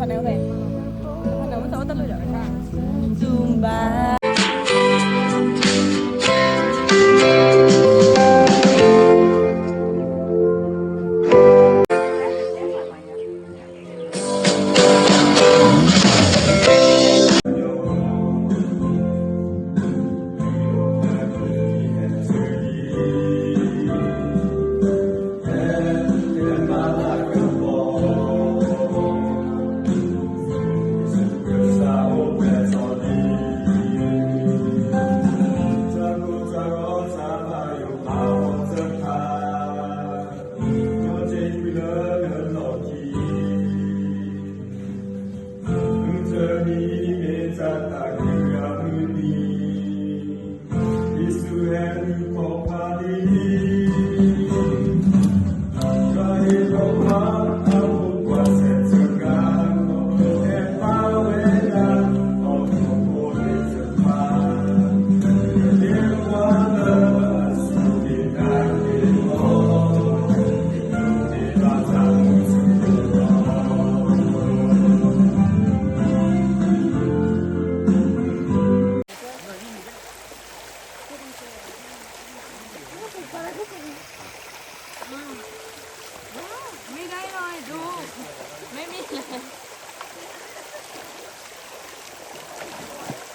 မ့ၢ်ဒၣ်အံၤလီၤဒိၣ်, မ့မ့ၢ်လဲၣ်, အ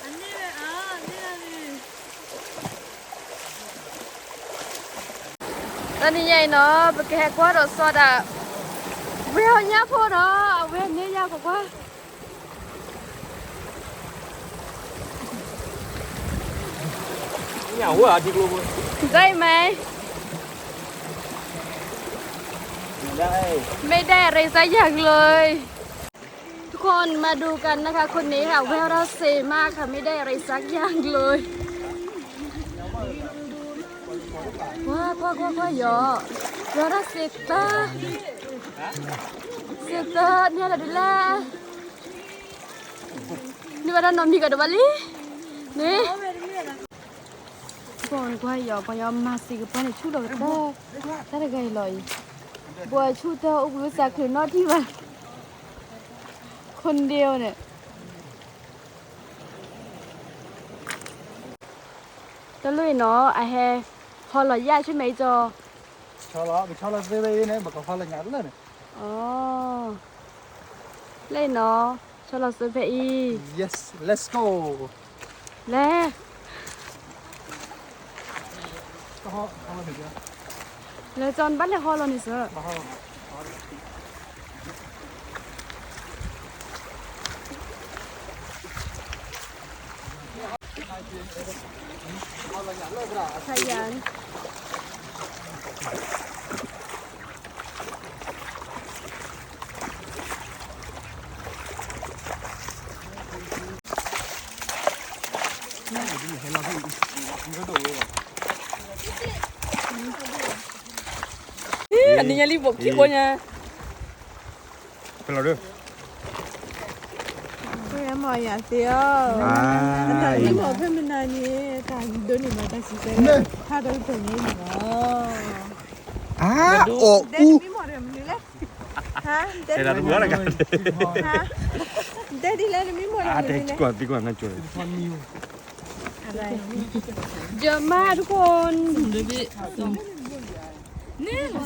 န့ၣ်ဝဲအါ, န့ၣ်ဒၣ်န့ၣ်, တနံၤညါအံၤနီၤ ပကဟဲကွၢ်ဒီးစီၤဒၣ်, ဝဲအီၤညၣ်ဖိနီၤ အဝဲန့ၣ်ယၤကွၢ်ကွၢ် ได้ไหม ไม่ได้อะไรสักอย่างเลย ทุกคนมาดูกันนะคะ คนนี้ค่ะ แววเราเซมากค่ะ ไม่ได้อะไรสักอย่างเลย ว้าคว้าคว้าคว้ายอ แววเราเซตา เซตา เนี่ยแหละดูแล နဘၣ်တၢ်နီတမံၤကဒီးဘၣ်လံ, န့ၣ်, ပှၤကွၢ်ယီၤ ပှၤယီၤမၤစံးကပၤန့ၣ် ဆူၣ်လီၤကတၢၢ်, တၢ်တဂၤအံၤလီၤအံၤ, ပှၤဆူၣ်တၢ်အိၣ်ဘှံးစးချုးနီတထံၣ်ဘၣ်, ခိၣ်ဒ့အိၣ်န့ၣ် တလိၣ်အံၤနီၤ အဟဲ ဟီလီၤယၣ်ဆူမဲာ်အံၤကၠီ, ဆီလီၤ ပဆီလီၤသ့ဖဲအံၤန့ၣ် ပကဟီလီၤညၣ်လၢန့ၣ်, အ, လၢအံၤနီၤ ဆီလီၤသ့ဖဲအံၤ, yes, let's go, လဲၤ, လဲၤကၠီ နဘၣ်လဲၤဟီလီၤန့ၣ်စၢၤ အနံၤညါလံ ဘိးခံဘိညါ ဖဲလီၤဒၢ မ့ၢ်ယၤသ့ၣ်အီၤ, အတၢ်မံမီၢ်ဖဲမနၤန့ၣ် တၢ်ဒိးန့ၢ်ဘၣ်တၢ်စံးဆၢလၢ ဖးဒိၣ်တဖျၢၣ်န့ၣ်လီၤ, အါ အီၣ်အူ တဲဒ်လဲၣ်နမံမီၢ်တဂၤမနုၤလဲၣ်, တဲဒ်လဲၣ်နမံမီၢ်တဂၤမနုၤလဲၣ်, ယမါ ทุกคน นี่เหรอ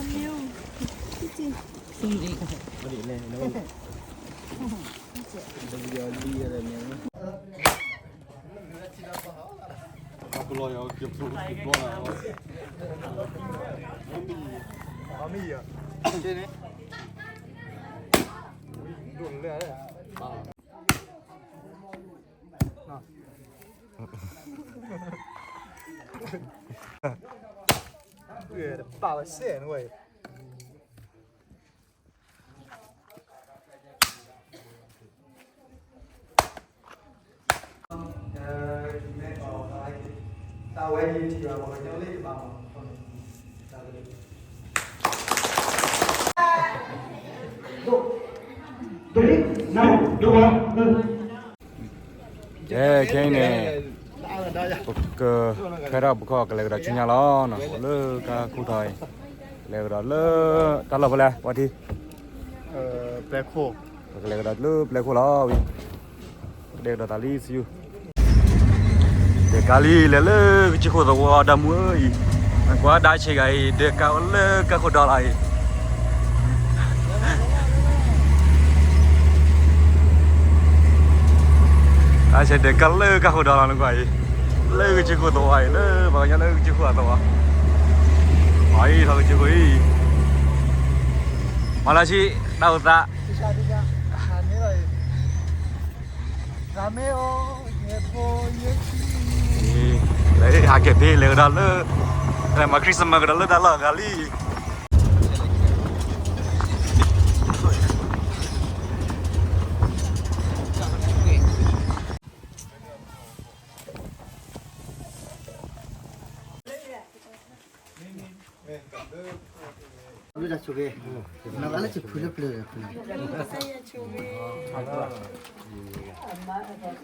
တဘၣ်ဝဲစဲးနဝဲ ကဲ ခဲအံၤန့ၣ် ပကဖဲထီၣ်ပခီၣ် ကလဲၤကဒီးဆူညါလီၤနီၤ, အိၣ်လၢကါခူၣ်ထီၣ်အံၤ လဲၤကဒီးလၢ တၢ်လီၢ်ဖဲလဲၣ် ပှၤထံ ပျဲခိၣ် ပကလဲၤကဒီးလၢပျဲၢ်ခိၣ်လီၤဝံၤ, ပကဒဲကဒီးသးလံစယူၢ်, ဒဲးကါလံ လဲၤလၢကစၢၢ်ခိၣ်သဝီ ဒီမုၢ်ဧၢအံၤ, နကွၢ်ဒၣ်ဆဲးဂၤအံၤ ဒဲးကါလၢကါဃိဒီလီၤအံၤ, ဒၣ်ဆဲးဒဲးကါလၢကါဃိဒီလီၤနကွၢ်အံၤ, လၢကစၢၢ်ခိၣ်သဝီအံၤ လၢပှၤကညီလၢကစၢၢ်ခိၣ်အသဝီ, အံၤထီၣ်ကစၢၢ်ခိၣ်အံၤ, မၤလၢဆံ တၢ်အိၣ်သး ဟးက့ၤဖဲလဲၤကဒီးလၢ, မၤ Christmas ကဒီးလၢတၢ်လီၢ်အဂၤလံ. လၢကီၢ်ပယ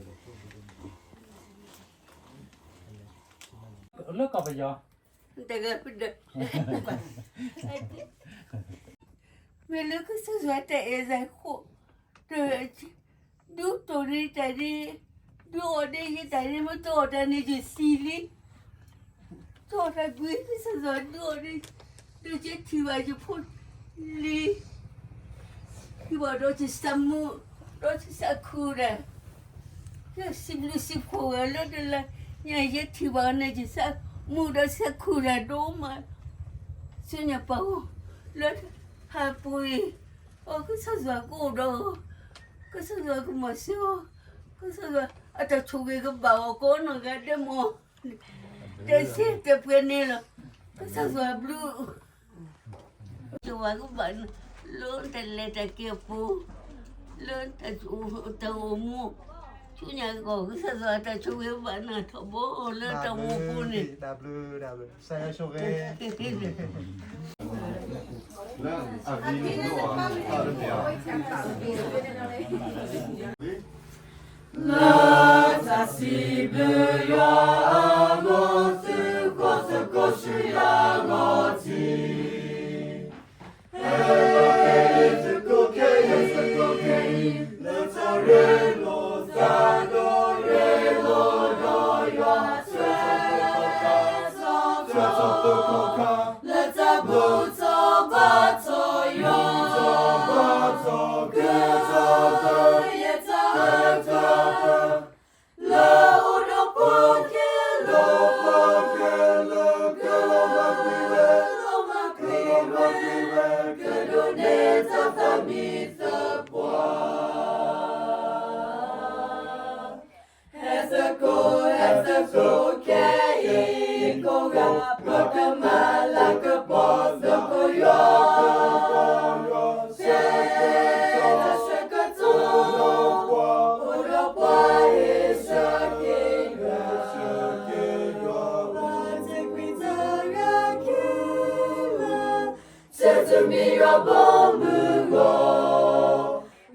ီၤ မ့ၢ်လၢကစၢ်ယွၤတၢ်အဲၣ်တၢ်ဃိ, ဒူတိၢ်န့ၢ်တၢ်ဒ်, ဒူအီၣ်ဒ်ယတၢ်ဒ် မ့ၢ်တအီၣ်တၢ်န့ၣ် ယစံးလံ, တအီၣ်တၢ်ကွံ ကစၢ်ယွၤဒူအီၣ်ဒ်, ဒီးယထံၣ်ဘၣ်ယဖိလံ ထံၣ်ဘၣ်ဒီးယသးမုာ်, ဒီးယသးခုဒီး, ယစံးဘျုးစံးဖှိၣ်ဝဲလၢတလါညါ ယထံၣ်ဘၣ်န့ၣ် ယသးမုာ်ဒီးသးခုဒီးဒိၣ်မး, ဆူညါပှၤဂီၢ်လၢဟးပှ့ၤအီၤ ကစၢ်ယွၤကအိၣ်ဒီးအီၤ, ကစၢ်ယွၤကမၤစၢၤအီၤ, ကစၢ်ယွၤအတၢ်ဆိၣ်ဂ့ၤကဘၣ်အီၤကိးနီၢ်ဂၤဒဲးမး, တဲဆၢတဲပှဲၤန့ၣ်လီၤ, ကစၢ်ယွၤဘျုး ယဝၤကဘၣ်နၤ လၢတၢ်လဲၤတၢ်က့ၤအပူၤ, လၢတၢ်အိၣ်မူ, ဆူညါကီၢ် ကစၢ်ယွၤတၢ်ဆိၣ်ဂ့ၤဘၣ်နၤထီဘိလၢတၢ်အိၣ်မူအပူၤန့ၣ်, တၢ်ဘျုးတၢ်ဘျုး ကစၢ်ယွၤဆိၣ်ဂ့ၤ လၢအဂ့ၤန့ၣ် လၢတၢ်စံးဘျုးယွၤအဂီၢ် သုးခိၣ်သုးခိၣ်ဆူယွၤအဂီၢ်တက့ၢ်. ဟဲလီၤခဲအံၤ သုးခိၣ်ခဲအံၤ လၢတၢ်ရ့လိာ်သးဒီးရ့လိာ်ဒီးယွၤ ဆၢထီၣ်သီခါ ဆၢထီၣ်သီခါ လၢတၢ်ဘူၣ်ထီၣ်ဘါထီၣ်ယွၤ ဘူၣ်ထီၣ်ဘါထီၣ် ကဲထီၣ်သး ကဲထီၣ်သး လၢအိၣ်ဒီးပှၤခဲလၢာ် ပှၤခဲလၢာ် ကလီၤမၢ်ကွံာ်ဝဲ ကလီၤမၢ်ကွံာ်ဝဲ ကဒိးန့ၢ်တၢ်သးမံသပှၢ် ဟဲသကိး ဟဲသကိးခဲအံၤ ကိးဂၤ ပကမၤလၤကပီၤသကိးယွၤ ဆၢကတီၢ် အိၣ်ဒီးပှၤ ဟ့ၣ်ဆၢက့ၤယွၤ ပှၤတကွံတဂၤခဲလၢာ် ဆၢတမံၤယွၤဘီမုၢ်ဂီၤ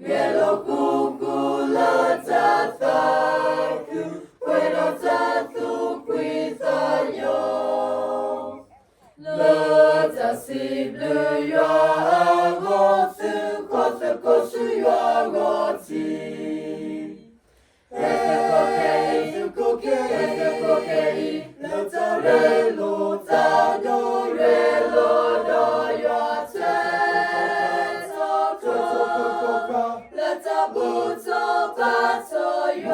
ဂဲၤလိာ်ဃူဃူလၢတၢ်သးခု ပှဲၤဒီးတၢ်သူၣ်ဖှံသးညီ လၢတၢ်စံးဘျုးယွၤအဂီၢ် သုးခိၣ်သုးခိၣ်ဆူယွၤအဂီၢ်တက့ၢ်. ဟဲသကိးခဲအံၤ သကိးခဲအံၤ သကိးခဲအံၤ လၢတၢ်ရ့လိာ်သးဒီးရ့လိာ်ဒီးယွၤ ဆၢကတီၢ် လၢတၢ်ဘူၣ်ထီၣ်ဘါထီၣ်ယွၤ ဘူၣ်ထီၣ်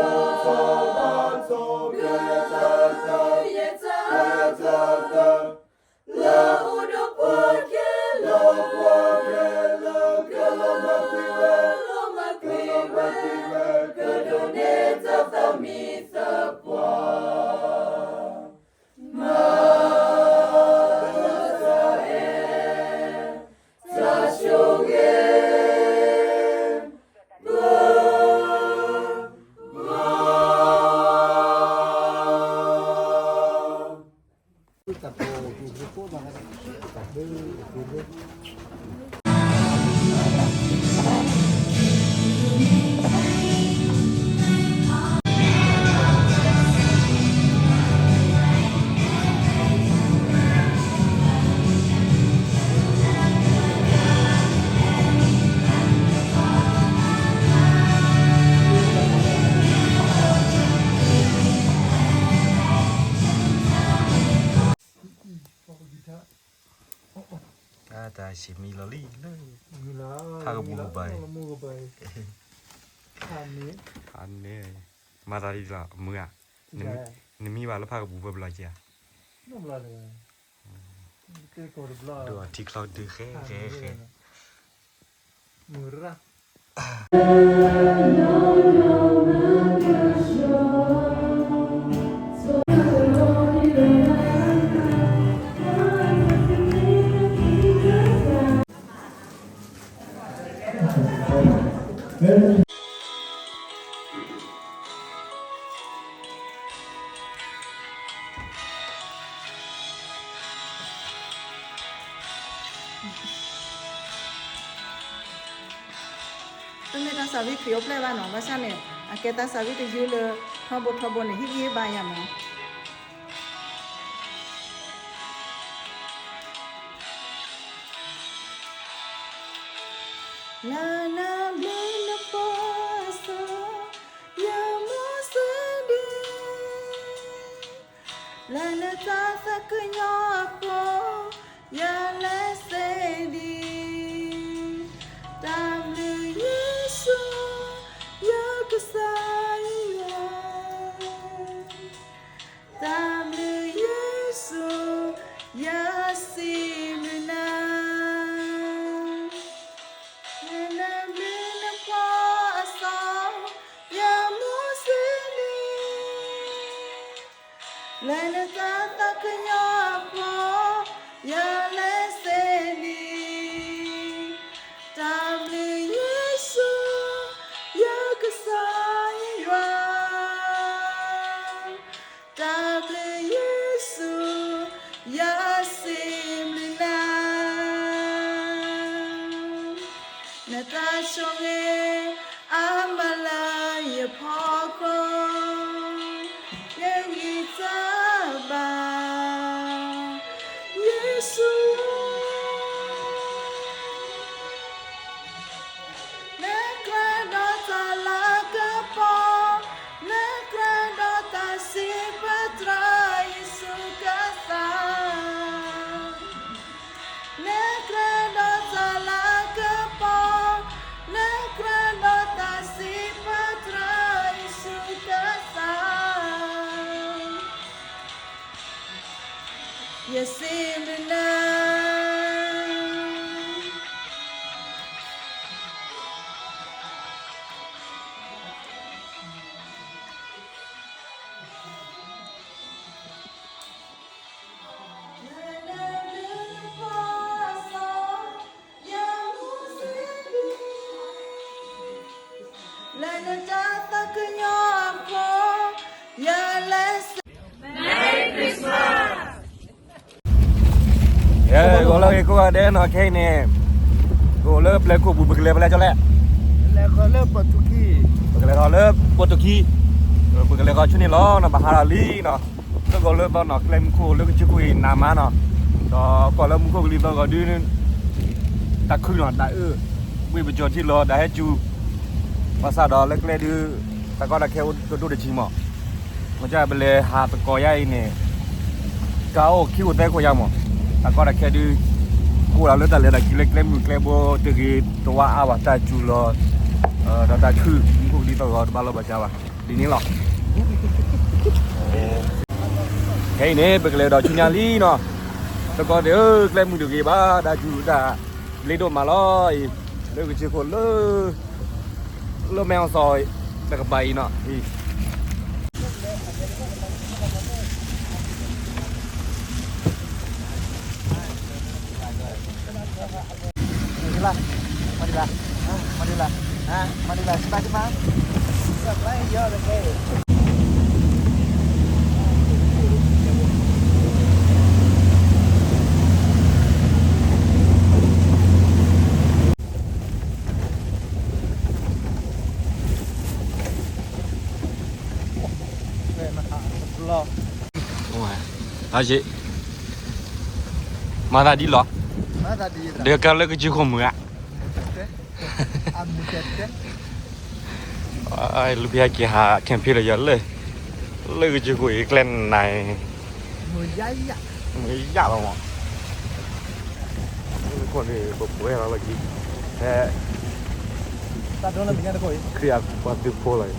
ဘါထီၣ် ကဲထီၣ်သး ကဲထီၣ်သး လၢအိၣ်ဒီးပှၤခဲလၢာ် ပှၤခဲလၢာ် ကလီၤမၢ်ကွံာ်ဝဲ ကလီၤမၢ်ကွံာ်ဝဲ ကဒိးန့ၢ်တၢ်သးမံသပှၢ် မၤလၢတၢ်အဲၣ် တၢ်ဆိၣ်ဂ့ၤ ဖးကပူၤဘၣ်, ဖးန့ၣ်, မၤသးဒ်လီၤ မုၢ်ဧါ, နမံဘၣ်လၢဖးကပူၤဖဲဘျီက့ၤဧါ, ဒိၣ်ထံချီဒုးဃဲဃဲဃဲ, မုၢ်ရၣ် တမ့ၢ်တၢ်သးဝံၣ်ခရံာ်အိၣ်ဖျဲၣ်ဘၣ်နီၤ, ဘၣ်ဆၣ်န့ၣ် အကဲတၢ်သးဝံၣ်တယုၢ်လၢ ထီဘိထီဘိန့ၣ် ဟ့ၣ်ဂံၢ်ဟ့ၣ်ဘါယၤမး. လၢနဘျုးနဖှီၣ်အသီ, ယမူစဒံ, လၢနတၢ်သးကညီၤအဃိ, ယလဲၤသ့ဒံး, တၢ်ဘျုးယ့ၣ်ၡူး, ယကစၢ်ယွၤ တၢ်ဘျုးယ့ၣ်ၡူး, ယစံးဘျုးနၤ. လၢနဘျုးနဖှီၣ်အသီ, ယမူစဒံ, လၢနတၢ်သးကညီၤအဃိ, ယလဲၤသ့ဒံး, တၢ်ဘျုးယ့ၣ်ၡူး, ယကစၢ်ယွၤ တၢ်ဘျုးယ့ၣ်ၡူး, ယစံးဘျုးနၤ. နတၢ်ဆိၣ်ဂ့ၤအမၤလၢယဖီခိၣ်, ယဂံၢ်စၢ်ဘါ, ယ့ၣ်ၡူး နကြၢးဒီးတၢ်လၤကပီၤ, နကြၢးဒီးတၢ်စံးပတြၢၤယ့ၣ်ၡူးကစၢ်, နကြၢးဒီးတၢ်လၤကပီၤ, နကြၢးဒီးတၢ်စံးပတြၢၤယ့ၣ်ၡူးကစၢ် ယစံးဘျုးနၤ. လၢနတၢ်သးကညီၤအဃိ, ယလဲၤသ့ Merry Christmas. ဂီၤလၢအဂ့ၤကိးဂၤဒဲးနီၤ, ခဲအံၤန့ၣ် ပအိၣ်လၢပျဲၢ်ခိၣ်ပူၤ ပကလဲၤဖဲလဲၣ်ကၠီလဲၣ်, ပကလဲၤထီၣ်လၢပိာ်တူၤခံ, ပကလဲၤထီၣ်ဆူန့ၣ်လီၤနီၤ, ဘၣ်ဟးထီၣ်လံနီၤ, လၢဂီၤလၢသီနီၤ, ကျဲမုၢ်ခိၣ်လၢကဆ့ခိၣ်အံၤနးမးနီၤ, ဒီးကွၢ်လၢမုၢ်ခိၣ်ကလံၤသီဂီၤဒုး တၢ်ခုၣ်နီၤ, တၢ်အၢၣ်, ဝ့ၢ်ပကၠီၤထံလီၤ တၢ်ဟဲစူၤ, ဘၣ်ဆၣ်ဒီးလၢကျဲဒုး တၢ်ကီတၢ်ခဲအိၣ်တဒိၣ်တဆံးမး, မ့ၢ်ကပလဲၤဟးသကိးယါအံၤန့ၣ်, ကအိၣ်ခံခိၣ်သၢခိၣ်ယါမး, တၢ်ကီတၢ်ခဲဒုး ကအိၣ်ဒၣ်လၢတၢ်လဲၤတၢ်က့ၤလၢကျဲမုၢ်ကျဲဘိတဂ့ၤတဝါအါဘၣ်, တၢ်စူၤလီၤ ဒီးတၢ်ခုၣ် မုၢ်ခိၣ်ကလံၤသီဂီၤတဘၣ်လီၤဘၣ်စးဘၣ်, ဒ်န့ၣ်လီၤ. ခဲအံၤန့ၣ် ပကလဲၤဒီးဆူညါလံနီၤ, သကိးသ့ၣ်ဧၢ, ကျဲမုၢ်တဂ့ၤဘၣ်, တၢ်စူၤတၢ်ဘျ့ဒိၣ်မးလီၤအံၤ, လၢကဆ့ခိၣ်လၢ လၢမဲၣ်အီၣ်စီၣ်တကပၤအံၤနီၤ, အံၤ မဒလ, မဒလ, မဒလ, မဒလ, စဘါစဘါ, စဘါယီၢ်တကဲ. မၤသးဒ်လီၤ, ဒီးကလၢကဆ့ခိၣ်မုၢ်ဧါ, လူၤဖဲက့ၤဟး camping လၢယၤလၢ လၢကဆ့ခိၣ်အံၤကျဲနၤအံၤ, မုၢ်ယါလီၤမး, ခိၣ်န့ၣ် ပပှဲၤလီၤလၢခံ, ဖဲ တၢ်ဒိလၢမဲာ်ညါတခိၣ်အံၤ ခရံာ်အပှၤသုးဖိလီၤ.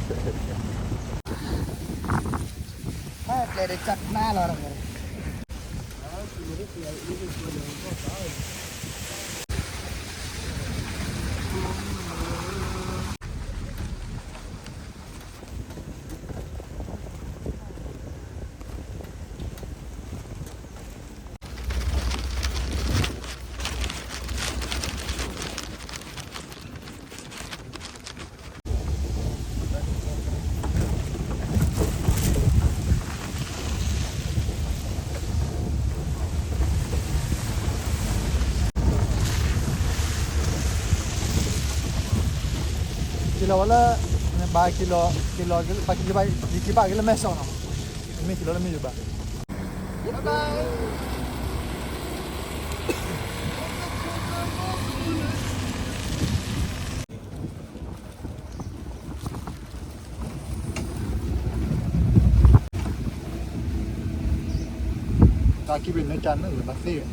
က့ၤလီၤဝဲလၢ ဘၣ်က့ၤလီၤ က့ၤလီၤ ဘၣ်က့ၤ ယက့ၤဘၣ်က့ၤလၢမဲၢ်ဆီးနီၤ, မ့ၢ်က့ၤလီၤလၢမ့ၢ်ယိၤဘၣ်. တၢ်ကံၢ်ပနၢ်ကၢ်နၢ်ဘၣ်သ့ၣ်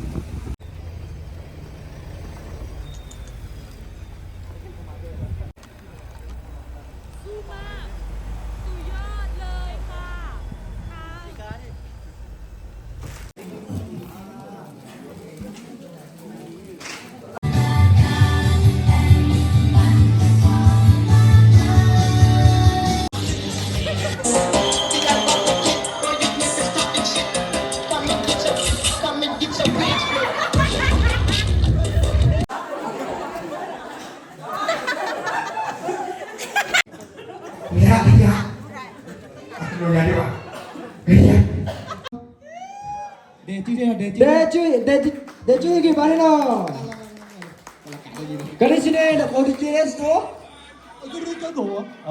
ဒဲက့ၤ ဒဲက့ၤ ဒဲက့ၤက့ၤဘၣ်န့ၣ်လီၤ. ကန့ၣ်စ့န့ၣ် ဒီး forty K S နီၤ, ကရူၢ်ကနီၤ, အ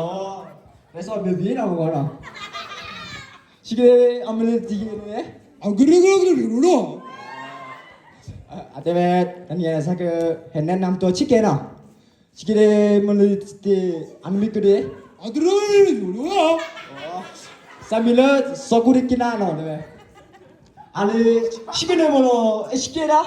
ဝဲစီၤဘ့ဘ့နီၤ ပဂီၢ်နီၤ, စ့က့ၤ အမ့ၢ်လၢတံၤက့ၤန့ၣ်, အကရူၢ်ကရူၢ်ကရူၢ်နီၤ, အတဲဝဲ တနံၤအံၤ စးကဟဲနဲၣ်နၢ်မတီၤစ့က့ၤနီၤ, စ့က့ၤ မ့ၢ်လၢတံၤ အနမ့ၢ်ကဒ့, အကရူၢ်ကရူၢ်ကရူၢ်နီၤ, စးမ့ၢ်လၢ စီၤကူဒ့က့ၤနၤနီၤ တဲဝဲ အလၢ စ့က့ၤန့ၣ်မ့ၢ်နီၤ အစ့က့ၤဒၣ်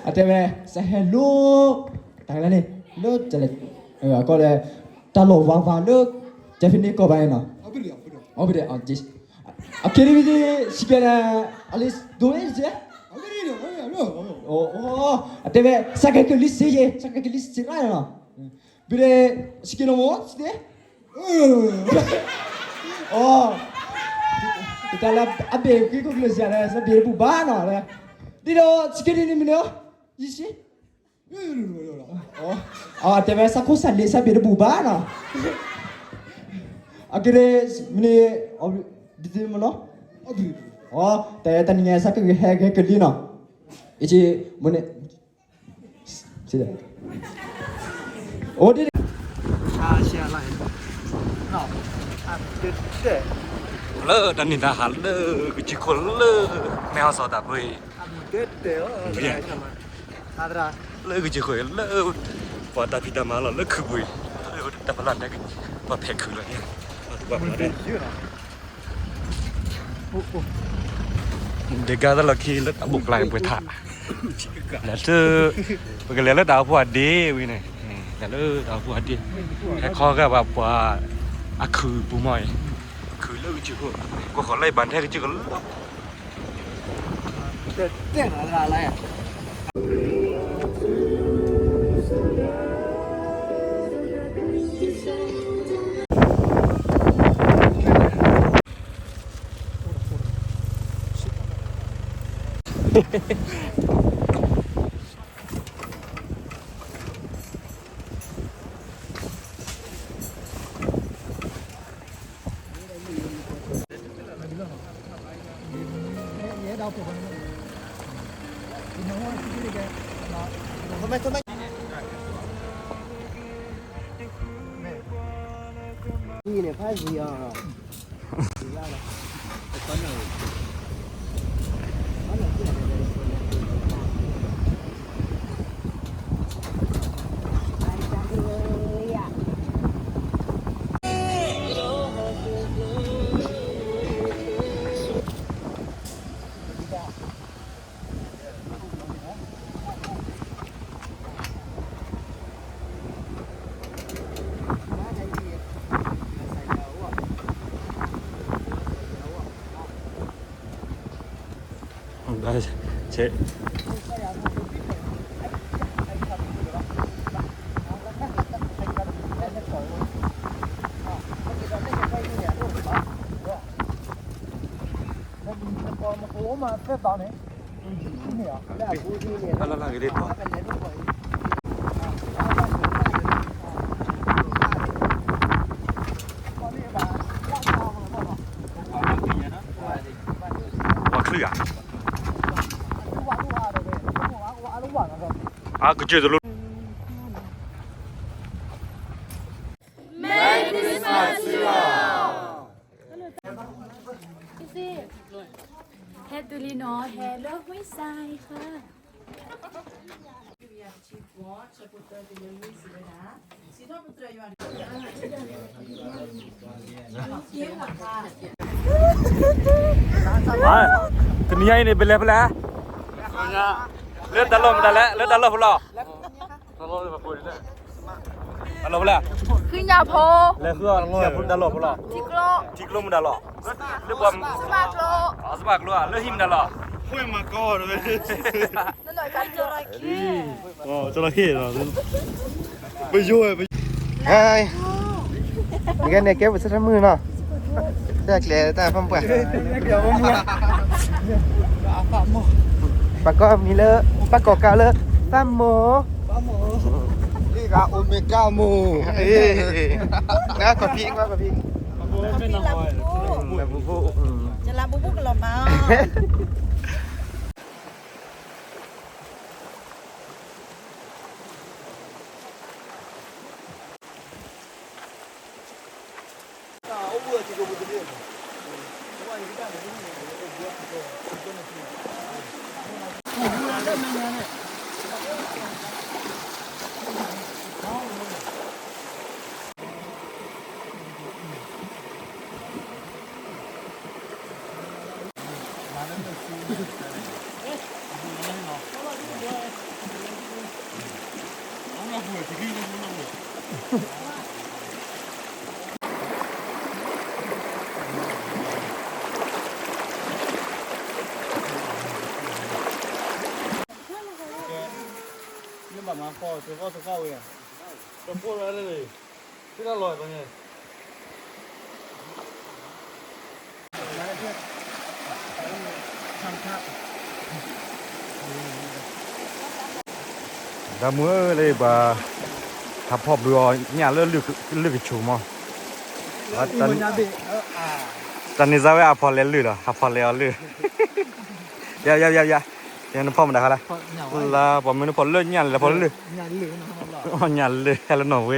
အတဲဝဲ စးဟဲလိၣ် တၢ်ကလၢန့ၣ် လၢ ကီၢ်ဒီး တၢ်လီၢ်ဝါဝါလၢ ကဲဖဲန့ၣ်ကီၢ်ဘၣ်န့ၣ်နီၤ, အကဲဒ် စ့ကဲ အလံ ဒိၣ်ဝဲကဲ, အတဲဝဲ စးကဲကလံၤစ့ယဲ စးကဲကလံၤစ့ရၣ်နီၤ, ဘုဒဲ စက့ၤနီၤမ့ၢ် စ့, အ, တၢ်လၢအဘ့ၣ်က့ၤခိၣ်ကျၢၢ်စ့ၢ်လဲၣ် စးဘ့ၣ်တဘူၣ်ဘၣ်နီၤ, ဒ်ဒီး စက့ၤဒ်န့ၣ်မ့ၢ်နီၤ, ယစ့ တဲဝဲစးခိၣ်စးလ့ စးဘ့ၣ်တဘူၣ်ဘၣ်နီၤ, အကဲဒ် မ့ၢ်န့ၣ် ဒ်သိးမ့ၢ်နီၤ, တၢ်တနံၤညါ စးကဟဲက့ၤကလံၤနီၤ, အ့ၣ် မ့ၢ်န့ၣ် အိၣ်ဒ် လၢတၢ်န့ၣ်တၢ်ဟးလၢကစၢၢ်ခိၣ်လၢ မဲၢ်ဟီၣ်စီၤတၢ်ပၢၢ်အံၤ, လၢကစၢၢ်ခိၣ်လၢ ပှၤတၢ်ဖံးတၢ်မၤလီၤလၢခုးပူၤအံၤ, တၢ်ဖီလာ်န့ၣ် ပှၤဖဲးခုးလီၤန့ၣ်, တၢ်ပှၤဖဲးခုးလီၤန့ၣ် ဒ့ကါတၢ်လီၢ်ခံလၢတၢ်ဘိၣ်ကျါပှဲၤထး, လဲၤလၢ ပကလဲၤလၢတၢ်အိၣ်ဖှိၣ်အဒ့ဝံၤန့ၣ်, လဲၤလၢတၢ်အိၣ်ဖှိၣ်အဒ့, ဟဲခီဂာ်ဘၣ်ပှၤ အခုးပူၤမီၢ်အံၤ, အခုးလၢကစၢၢ်ခိၣ်, ကွၢ်ဃီၤလၢအံၤဘၣ်ထဲကစၢၢ်ခိၣ်လၢ တဲတဲနၤလၢ ဒီး ဆဲး လၢလၢဂ့ၤဒ်ပှၤ ပှၤချံဂၤ အကစၢၢ်တလိ Merry Christmas ဟဲတုၤလံနီၤ ဟဲလၢဝ့ၢ်စဲးဃါ တနံၤညါအံၤန့ၣ် ပလဲၤဖဲလဲၣ်, လၢတၢ်လီၢ်မတၤလဲၣ်, လၢတၢ်လီၢ်ဖဲလဲၣ်, တၢ်လီၢ်ဖဲလဲၣ်, ဃုညၣ်ဖိ, လဲၤဃုအီၤတၢ်လီၢ်ဖဲလဲၣ်, ထံကျိမတၤလီၢ်, လၢပှၤ စမၣ်ကျိ, စမၣ်ကျိဧါ, လၢဟံၣ်မတၤလီၢ်, ကၠီရခ့ၣ်, ပယိၣ်ဝဲ ဟဲ, နကဲန့ၣ်ကဲပဆၢထၢၣ်မုၢ်နီၤ, တၢ်ကျဲတၢ်ဖၣ်ပှၢ်, ပှၤကိးမံၤလၢ, ပှၤကိးကါလၢ, ပၢ်မိၢ်, အိၣ်မ့ၢ်ကါမိၢ်, နကီၢ်ဖံး, ကွၢ်ကီၢ်ဖံး, လၢပူၤ, လၢပူၤကလီၤမး မ့ၢ်ဘၣ်မၤဃီ, သုဃီသုဃီဝဲ, တဖိလၢလၢ, သုတၢ်လီၢ်န့ၣ် ဒၣ်မုၢ်လၢ ပှၤဟးဖီၣ်ဘုအီၤညၣ်လၢလၢၢ်ကဆိးမး, တၢ်န့ၣ်စါဝဲအဖီလဲၤလၢၢ်လီၤ, ဟးဖီလဲၤအီၤလၢၢ်, ယၤ ယၤ ယၤ ယၤ, နဖီၣ်မတၤခါလဲၣ်, လၢပှၤမ့ၢ်နဖီၣ်လၢၢ်ညၣ်လဲၤဖီၣ်လၢၢ်, ညၣ်လၢၢ်ဟဲလၢနီၢ်ဝဲ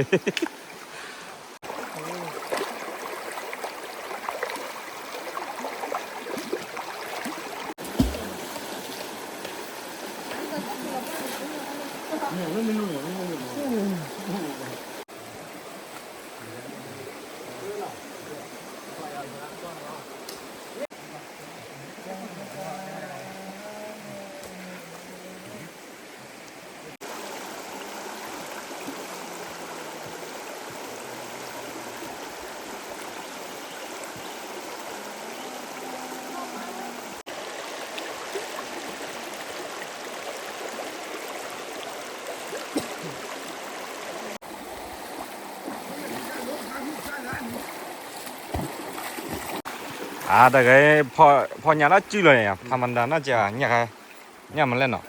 အတဂၤ ဖီၣ်ညၣ်လၢစုလီၤန့ၣ် ဖးမၤဒၣ်နီၢ်ကၠီညၣ်ခါ, ညၣ်မလဲၣ်နီၤ.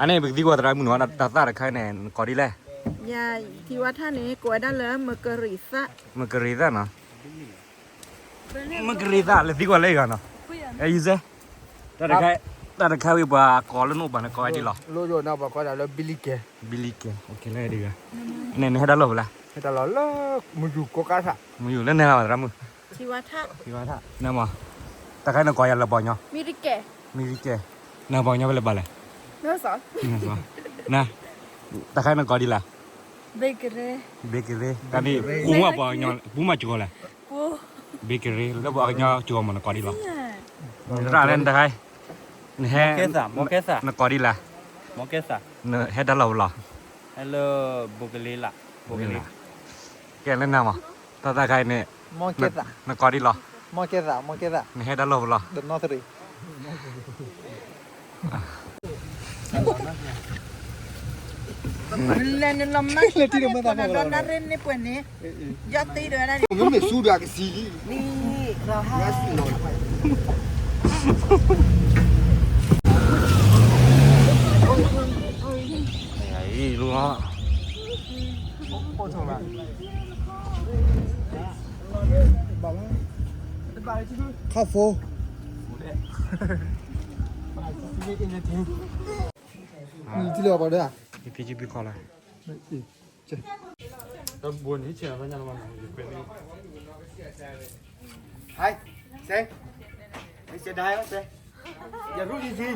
အန့ၣ် ပကသံကွၢ်သရၣ်မုၣ်နီၤ တၢ်သၣ်တခါန့ၣ် နကိးဒ်လဲၣ်. ယၤ ထံဝါထၣ်န့ၣ် ကိးဝဲဒၣ်လၢ မကရံၤသၣ်, မကရံၤသၣ်နီၤ. မကရံၤသၣ် လဲၤသံကွၢ်လၢအဂၤနီၤ. အဲ ယစဲ တၢ်တခါဝံၤ ပှၤကိးလၢနအိၣ်ဘၣ်န့ၣ် ကိးဝဲဒ်လဲၣ်. လၢယိၤန့ၣ် ပှၤကိးဒၣ်လၢ ဘံလံကဲ, ဘံလံကဲ, အိၣ်ကဲလၢဒ်ဂၤ. န့ၣ် နဟဲတၢ်လီၢ်ဖဲလဲၣ်. ဟဲတၢ်လီၢ်လၢ မယူၤကိးကါသၣ်, မယူၤလၢနဟဲလီၤသရၣ်မုၣ်. ထံဝါထၣ်, ထံဝါထၣ် နမၤ, တၢ်တခါနကိးယၤလၢပှၤကညီ, မံရကဲ, မံရကဲ, နပှၤကညီဖဲလဲၣ်ဘၣ်လဲၣ်. န တၢ်ခါနကိးဒ်လဲၣ်. ဘ့ကရ့, ဘ့ကရ့, တၢ်န့ၣ် ပူမးပှၤကညီ ပူမးကီလဲၣ်. ဘ့ကရ့ လၢပှၤကညီကီမး နကိးဒ်လီၤ. တၢ်န့ၣ်တခါ နဟဲ နကိးဒ်လဲၣ်. နဟဲတၢ်လီၢ်ပလီၢ်. ဟဲလၢ ဘိကလ့လး, ဘိကလ့. ကဲလၢနၤမး, တၢ်တၢ်ခါအံၤန့ၣ် နကိးဒ်လီၤ. နဟဲတၢ်လီၢ်ပလီၢ်. လဲၤနလီၤမၢ်လၢထံဒီးမ့ၢ်သးပှၢ်လီၤနရ့န့ၣ်ပှဲၤန့ၣ်, ယီၢ်သံဒီးဝဲဒၣ်န့ၣ်, မ့မ့ၢ်ဆူဒီးကသံလံ, ခါဖိ နထံၣ်လၢပှၤဒီး, နဖံကဘုခီလၢ, တဘိန့ၣ်ဆဲးလီၤညါလီၤ, ဟဲ, စဲ, စဲဒါဟဲ, စဲ, ယရူၢ်အံၤသံ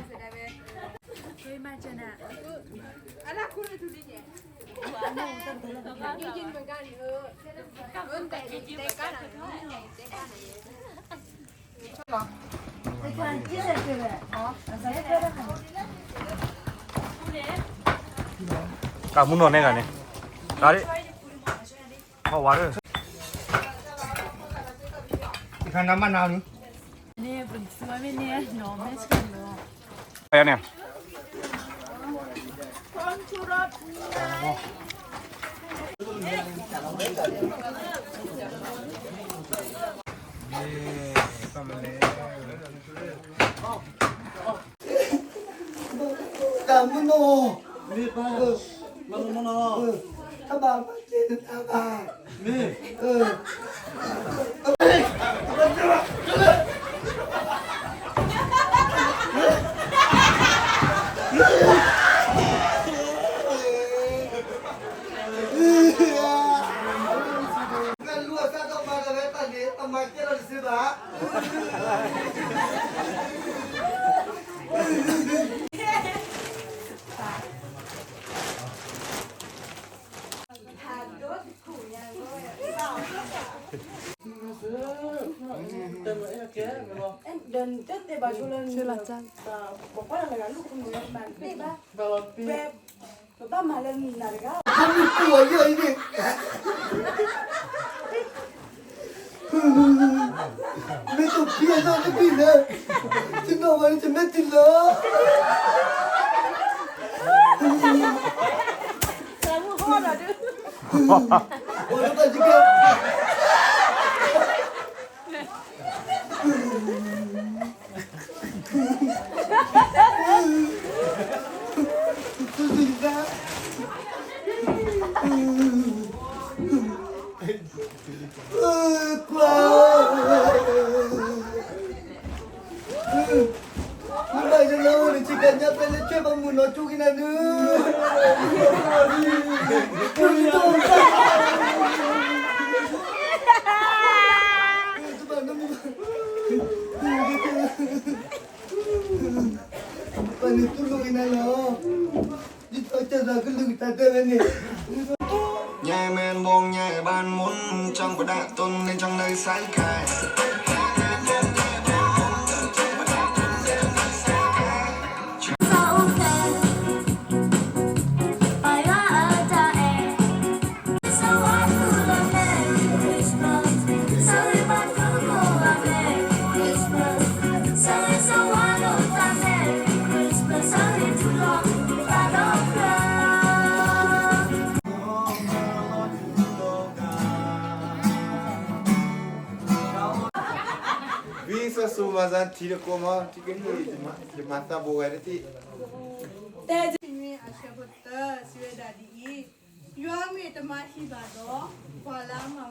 ကမူနီၢ်န့ၢ်ဂၤန့ၣ်, တၢ်ဒ်, ဟောဝါရ, တခါနမနၤန့ၣ်, န့ၣ်, တၢ်မုၢ်နီၢ်, မ့ၢ်ဘၣ်, မ့ၢ်ဘၣ်, တဘၣ်ဘၣ်က့ၤတဘၣ်, မ့ၢ်, ပဘၣ်မၤလၢနၤတဂၤ, မ့ၢ်ပှၤယဲၢ်အံၤန့ၣ်, မ့ၢ်တဖံအသီတဘ့ၣ်လၢ, ယနီၢ်ဝဲလၢယမဲာ်တံၢ်လီၤ, ပှၤလၢဘၣ်ယကဲ ကွၢ်, မ့ၢ်ဘၣ်ယလီၤအိၣ်န့ၣ် ဆ့ကၤညါပဲလၢထွဲဘၣ်မုၢ်နီၢ်ထူကနၤနု, ပှၤန့ၣ်တူၢ်လိာ်ကနၤလီၤ, ဒ်သိးကစၢ်သးကလုၢ်ကထါတဲဝဲန့ၣ်, ညါမ့ၢ်ဘိညါဘၣ်မူ ကၠီၣ်ပဒၣ်တူၢ်န့ၣ် ကၠီၣ်လၢစဲခါ ဝံသးစူၤမၤစၢၤထံတကိးမး ထံကဟ့ၣ် ယမၤသးဘိဝဲတသ့ၣ်, တဲမ့ၢ်အဆၢဖိတၢ စံးဝဲဒၣ်ဒ်အံၤ, ယွၤမ့ၢ်တမၤဟံၣ်ဘၣ်ဒီး ပှၤလၢအမၤ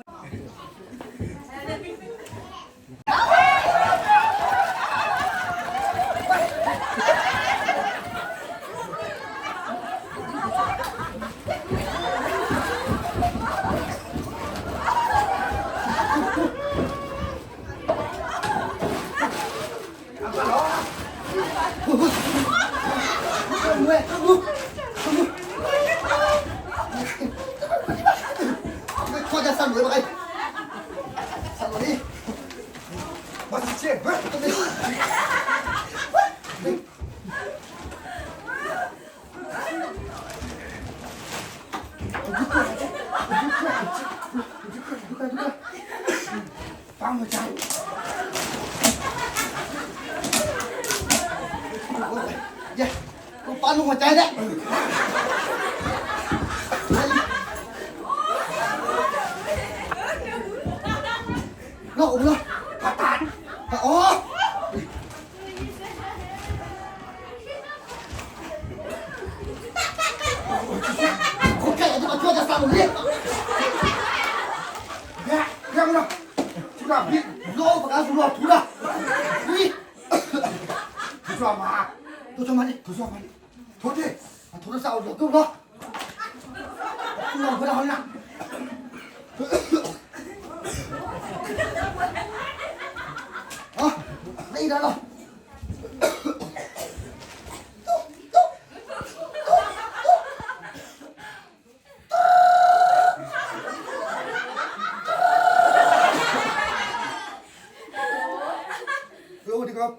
ဝဲ ဝဲ မတၤ ယဲ ပပာ်နမတၤဒဲး လီၤအိၣ်လီၤ ပတၢ် အီၤ ခိၣ်ခဲအံၤ တဘၣ်ကၠီတၢ်စၢ်လိၤလံ ဘၣ် ဘၣ်မနီၤ ထူတၢ်ဘံ လီၤပကါသူလီၤထူတၢ် ဝံ ထူတၢ်မၤ ထူတၢ်မၤလံ ထူတၢ်မၤလံ ထူတၢ် အထူတၢ်စၢ်အိၣ်လီၤကၢလီၤ လီၤဝဲဒၣ်ဟီနၤ အ လၢအံၤဒၣ်လီၤ Hello ဒီကပ်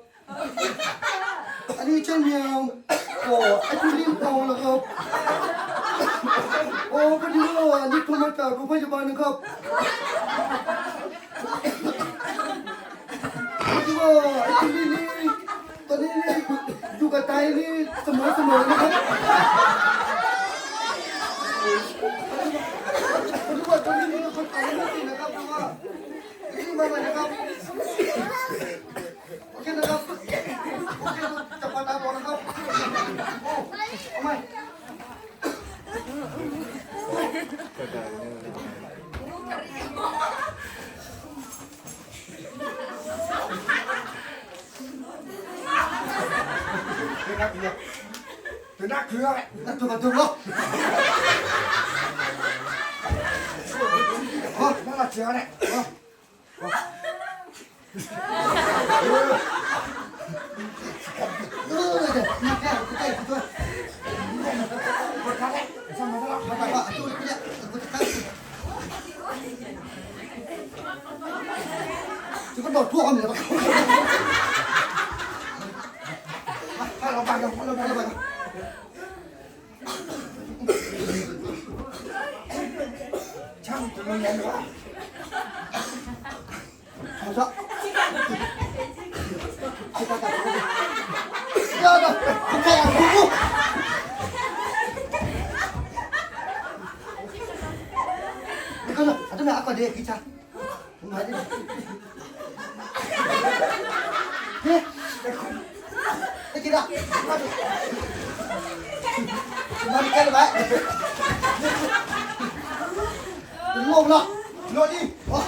အနံၣ်ဆၢမၠၣ် အိၣ် အတူလံ အိၣ်လၢကပ် အိၣ် ပဒိၣ် အနံၣ်ထီၣ်မၤတၢ် ပဖဲယဘၣ်နကပ် ပဒိၣ် အတူလံလံ တနံၣ်လံ ယူၤကတၢၢ်လံ စမီၤစမီၤနကပ် ပဒိၣ် တနံၣ်လံ ပတၢ်လံ နကပ် ပဒိၣ် ပဒိၣ် မၤမၤနကပ် OK နကပ် OK တပာ်တၢ်ဘီနကပ် အိၣ် အမၤ တနၢ်ခုဝဲ နတူၢ်ဘၣ်တူၢ်ဘၣ် ဟော နလီၤစၢၤဝဲန့ၣ် ဟော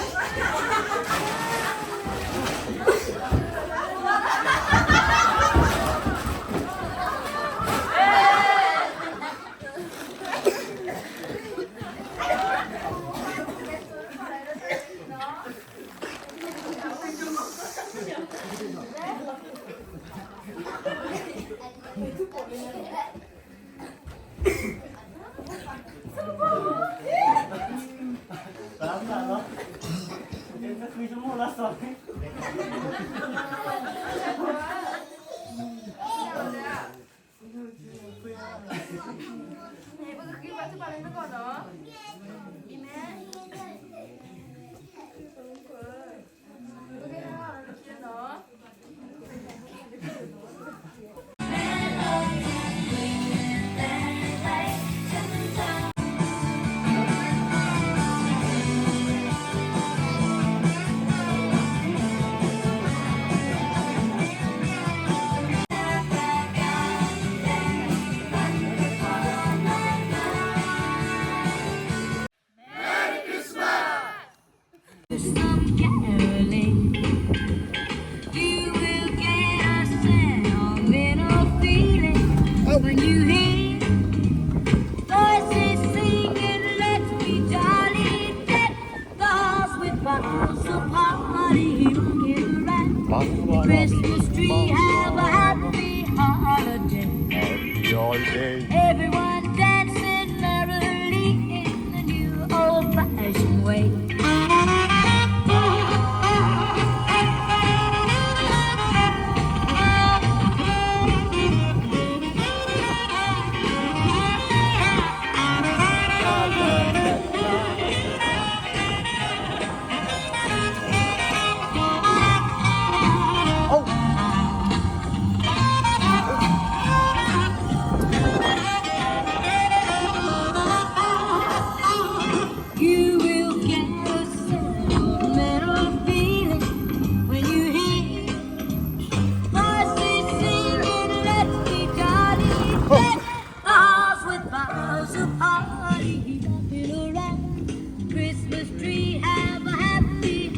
party, rocking around Christmas tree, have a happy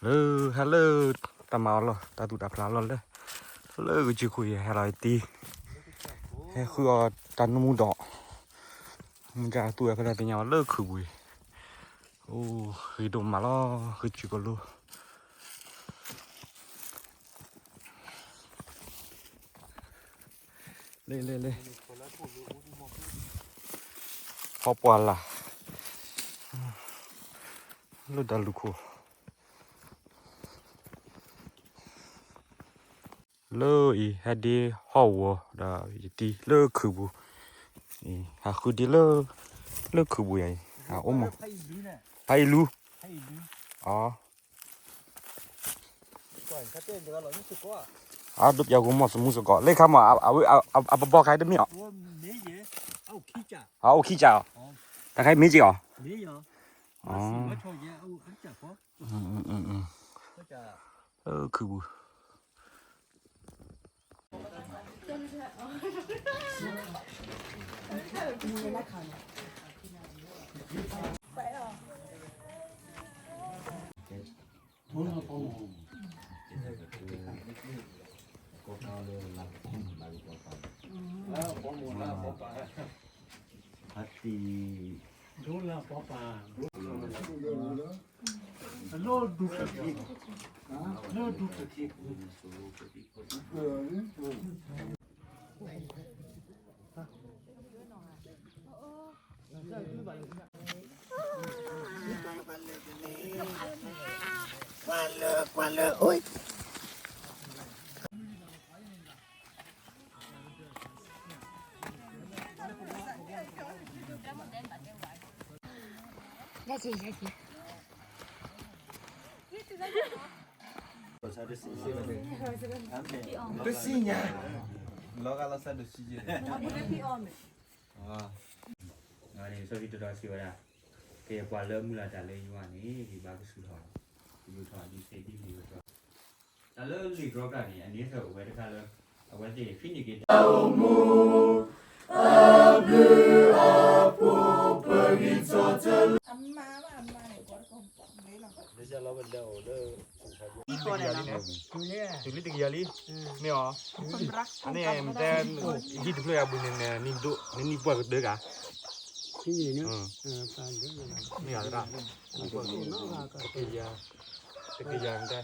လၢ ဟဲလၢ တၢ်မၤအီၤလီၢ် တၢ်သူၣ်တၢ်ဖျးလီၢ်လၢ လၢဂ့ၤကၠံခိၣ်အံၤ ဟဲလီၤအံၤတံ ဟဲဃုအီၤတၢ်နူမူဒီး မ့ၢ်ကသူၣ်ဝဲဖဲလဲၣ်သ့ၣ်ညါအီၤလၢခုးပူၤအံၤ အိၣ် ဂ့ၤဒိၣ်မးလီၤ ဂ့ၤကၠံကလိ လ့ လ့ လ့ ဟီပှၢ်လၢ် လၢတၢ်လူၢ်ခိၣ် လၢအံၤ ဟဲဒ့ဟီၣ်ဝီၤဒီးယတံလၢခုးပူၤ အံၤ ဟးဃုဒ့လၢ လၢခုးပူၤယၤအံၤ ဟးအိၣ်မး ဖးအံၤလူ အ အဒိပျးဂိၢ်မီၢ်သမူသကိး လၢခါမး အဝဲ အ အ အပဘီခါတမ့ၢ်အီၤ အအိၣ်ခံကၢ်အီၤ တခါမ့ၢ်က့ၤအီၤ အ ခုးပူၤ တစံၣ်ညါ လီၤဂာ်လီၤစၢ်ဒိၣ်ဆံးက့ န့ၣ် စီၤဖံတတီၤစံးဝဲဒၣ် ကယဲၢ်ပှၤလၢမုၢ်လၢ်တၢ်လၢယွၤန့ၣ် ယဘၣ်ကစူၢ်ထီၣ် ယိၤထီၣ် ယစ့ဒ်န့ၣ်ဝဲ တၢ်လၢလံာ်ကြီကြၢ်န့ၣ် အန့ဆၢၣ်အိၣ်ဝဲတခါလၢ အဝဲသ့ၣ်ဃံန့ၢ်က့ၤတၢ် အမါဘၣ်အမါန့ၣ် လၢ တုၤလံတကယၤလံ, မ့ၢ်အီၤ, အန့ၣ် မ့ၢ်တဲ ဟံၣ်တဖျၢၣ်အပူၤန့ၣ် နနံၣ်ပှၢ်ကဒၢကၤ, မ့ၢ်အီၤ, တကယၤ, တကယၤတဲ မ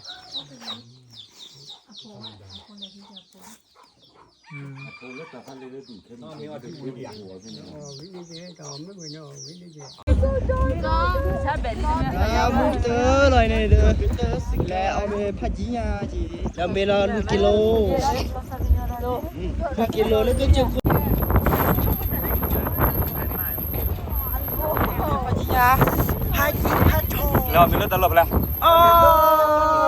ုၢ်တလီၤန့ၣ်ဒီး လဲၤအီၣ်မ့ၤဖးကံညါက့ၤ ဒီးမ့ၢ်လီၤလွံၢ်ကံလိ, လွံၢ်ကံလိလၢကစၢၢ်ခိၣ်, ဖးကံညါ, ဖးကံဖးထိ, လဲၤအီၣ်မ့ၤလၢတၢ်လီၢ်ဖဲလဲၣ်, အ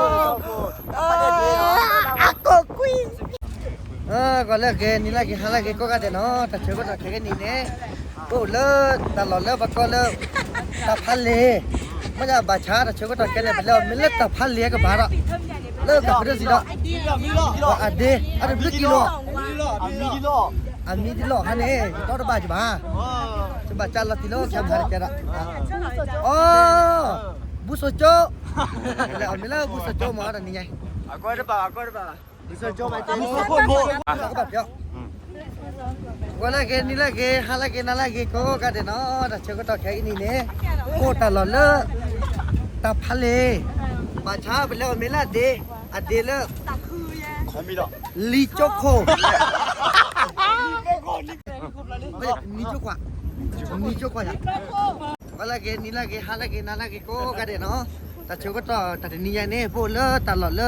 ကိၣ်ကွံာ် ကွၢ်လၢက့ၤ နံၤလၢက့ၤ ဟါလၢက့ၤ ကိးဂၤဒဲးနီၤ, တၢ်ဆၢကတီၢ်ခဲကနံၣ်န့ၣ် ပအိၣ်လၢတၢ်လီၢ်လၢပကိးလၢ တၢ်ဖးလ့ၤ, မ့ၢ်ဒၣ်ဘၣ်ဆါတၢ်ဆၢကတီၢ်ခဲန့ၣ် ပလဲၤအီၣ်မ့ၤလၢတၢ်ဖးလ့ၤကဘၣ်ဒီး လၢတၢ်ဖးဒိၣ်စံးဒီး အဒ့ အတဘျုးကံလိ, အမံၤဒ်လီၤဟါန့ၣ် ယတီတဘၣ်ကဘၣ်, ယဘၣ်ကၢလီၤတံၢ်လၢခဲမုၢ်ဟါတကဲဒီး, အီ, ဘူစိၤကၠိ, လဲၤအီၣ်မ့ၤလၢဘူစိၤကၠိမ့ၢ်ဒီးနံၤညါ, အကဘၣ် ကွၢ်လၢက့ၤ နံၤလၢက့ၤ ဟါလၢက့ၤ နၤလၢက့ၤ ကိးဂၤဒဲးနီၤ, တၢ်ဆၢကတီၢ်ခဲကနံၣ်န့ၣ် အိၣ်တၢ်လီၢ်လၢ တၢ်ဖးလ့ၤ, ဘၣ်ဆါပလဲၤအီၣ်မ့ၤလၢအဒ့, အဒ့လၢ လံကၠိခိၣ်, နံကၠိခွါ, နံကၠိခွါယၤ ကွၢ်လၢက့ၤ နံၤလၢက့ၤ ဟါလၢက့ၤ နၤလၢက့ၤ ကိးဂၤဒဲးနီၤ, တၢ်ဆၢကတီၢ်တၢ်တနံၤညါန့ၣ် ပအိၣ်လၢတၢ်လီၢ်လၢ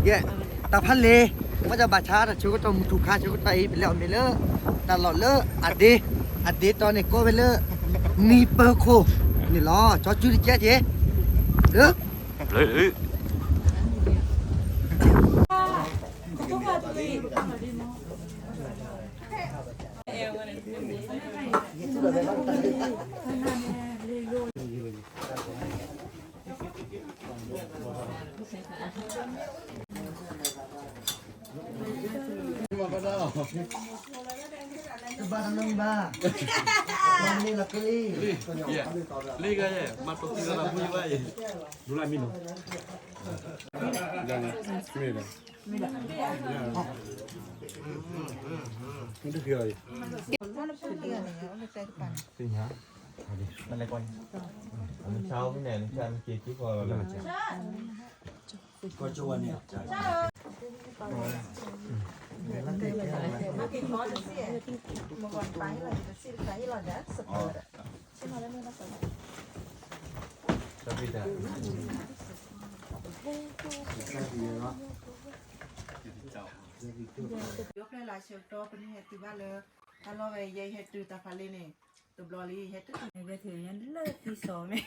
ယဲၢ် တၢ်ဖးလ့ၤ, မ့ၢ်ဒၣ်ဘၣ်ဆါတၢ်ဆၢကတီၢ်မုၢ်ထူၣ်ခါဆၢကတီၢ်အံၤ ပလဲၤအီၣ်မ့ၤလၢ တၢ်လီၢ်လၢအဒ့, အဒ့တီန့ၣ် ကိးဝဲလၢ နံၤပၢၤခိၣ်န့ၣ်လီၤ, ကၠီကၠူတကဲက့ၤ လၢ လၢ ကဘၣ်တမုာ် မါ, မါန့ၣ်လီၤကလံ, လံကယဲၢ်, မၤတိၢ်သံလီၤမုၢ်ယဘၣ်အံၤ, ဒူလၢမံနီၤ, မ့ၢ်ဒၣ်, မ့ၢ်ဒၣ်, သ့ၣ်ညါ, မလဲၤကွၢ်, မဆါအူန့ၣ် မဆါမ့ၢ်က့ၤက့ၤဃီလီၤ, ယိဖျဲလၢဆၢကတီၢ် ပန့ၣ်ဟဲတုၤဘၣ်လၢ တၢ်လီၢ်ဝဲ ယဲဟဲတုၤတၢ်ဖးလ့န့ၣ် တဘျီလံ ဟဲတုၤ လၢသံစီၤမ့ၢ်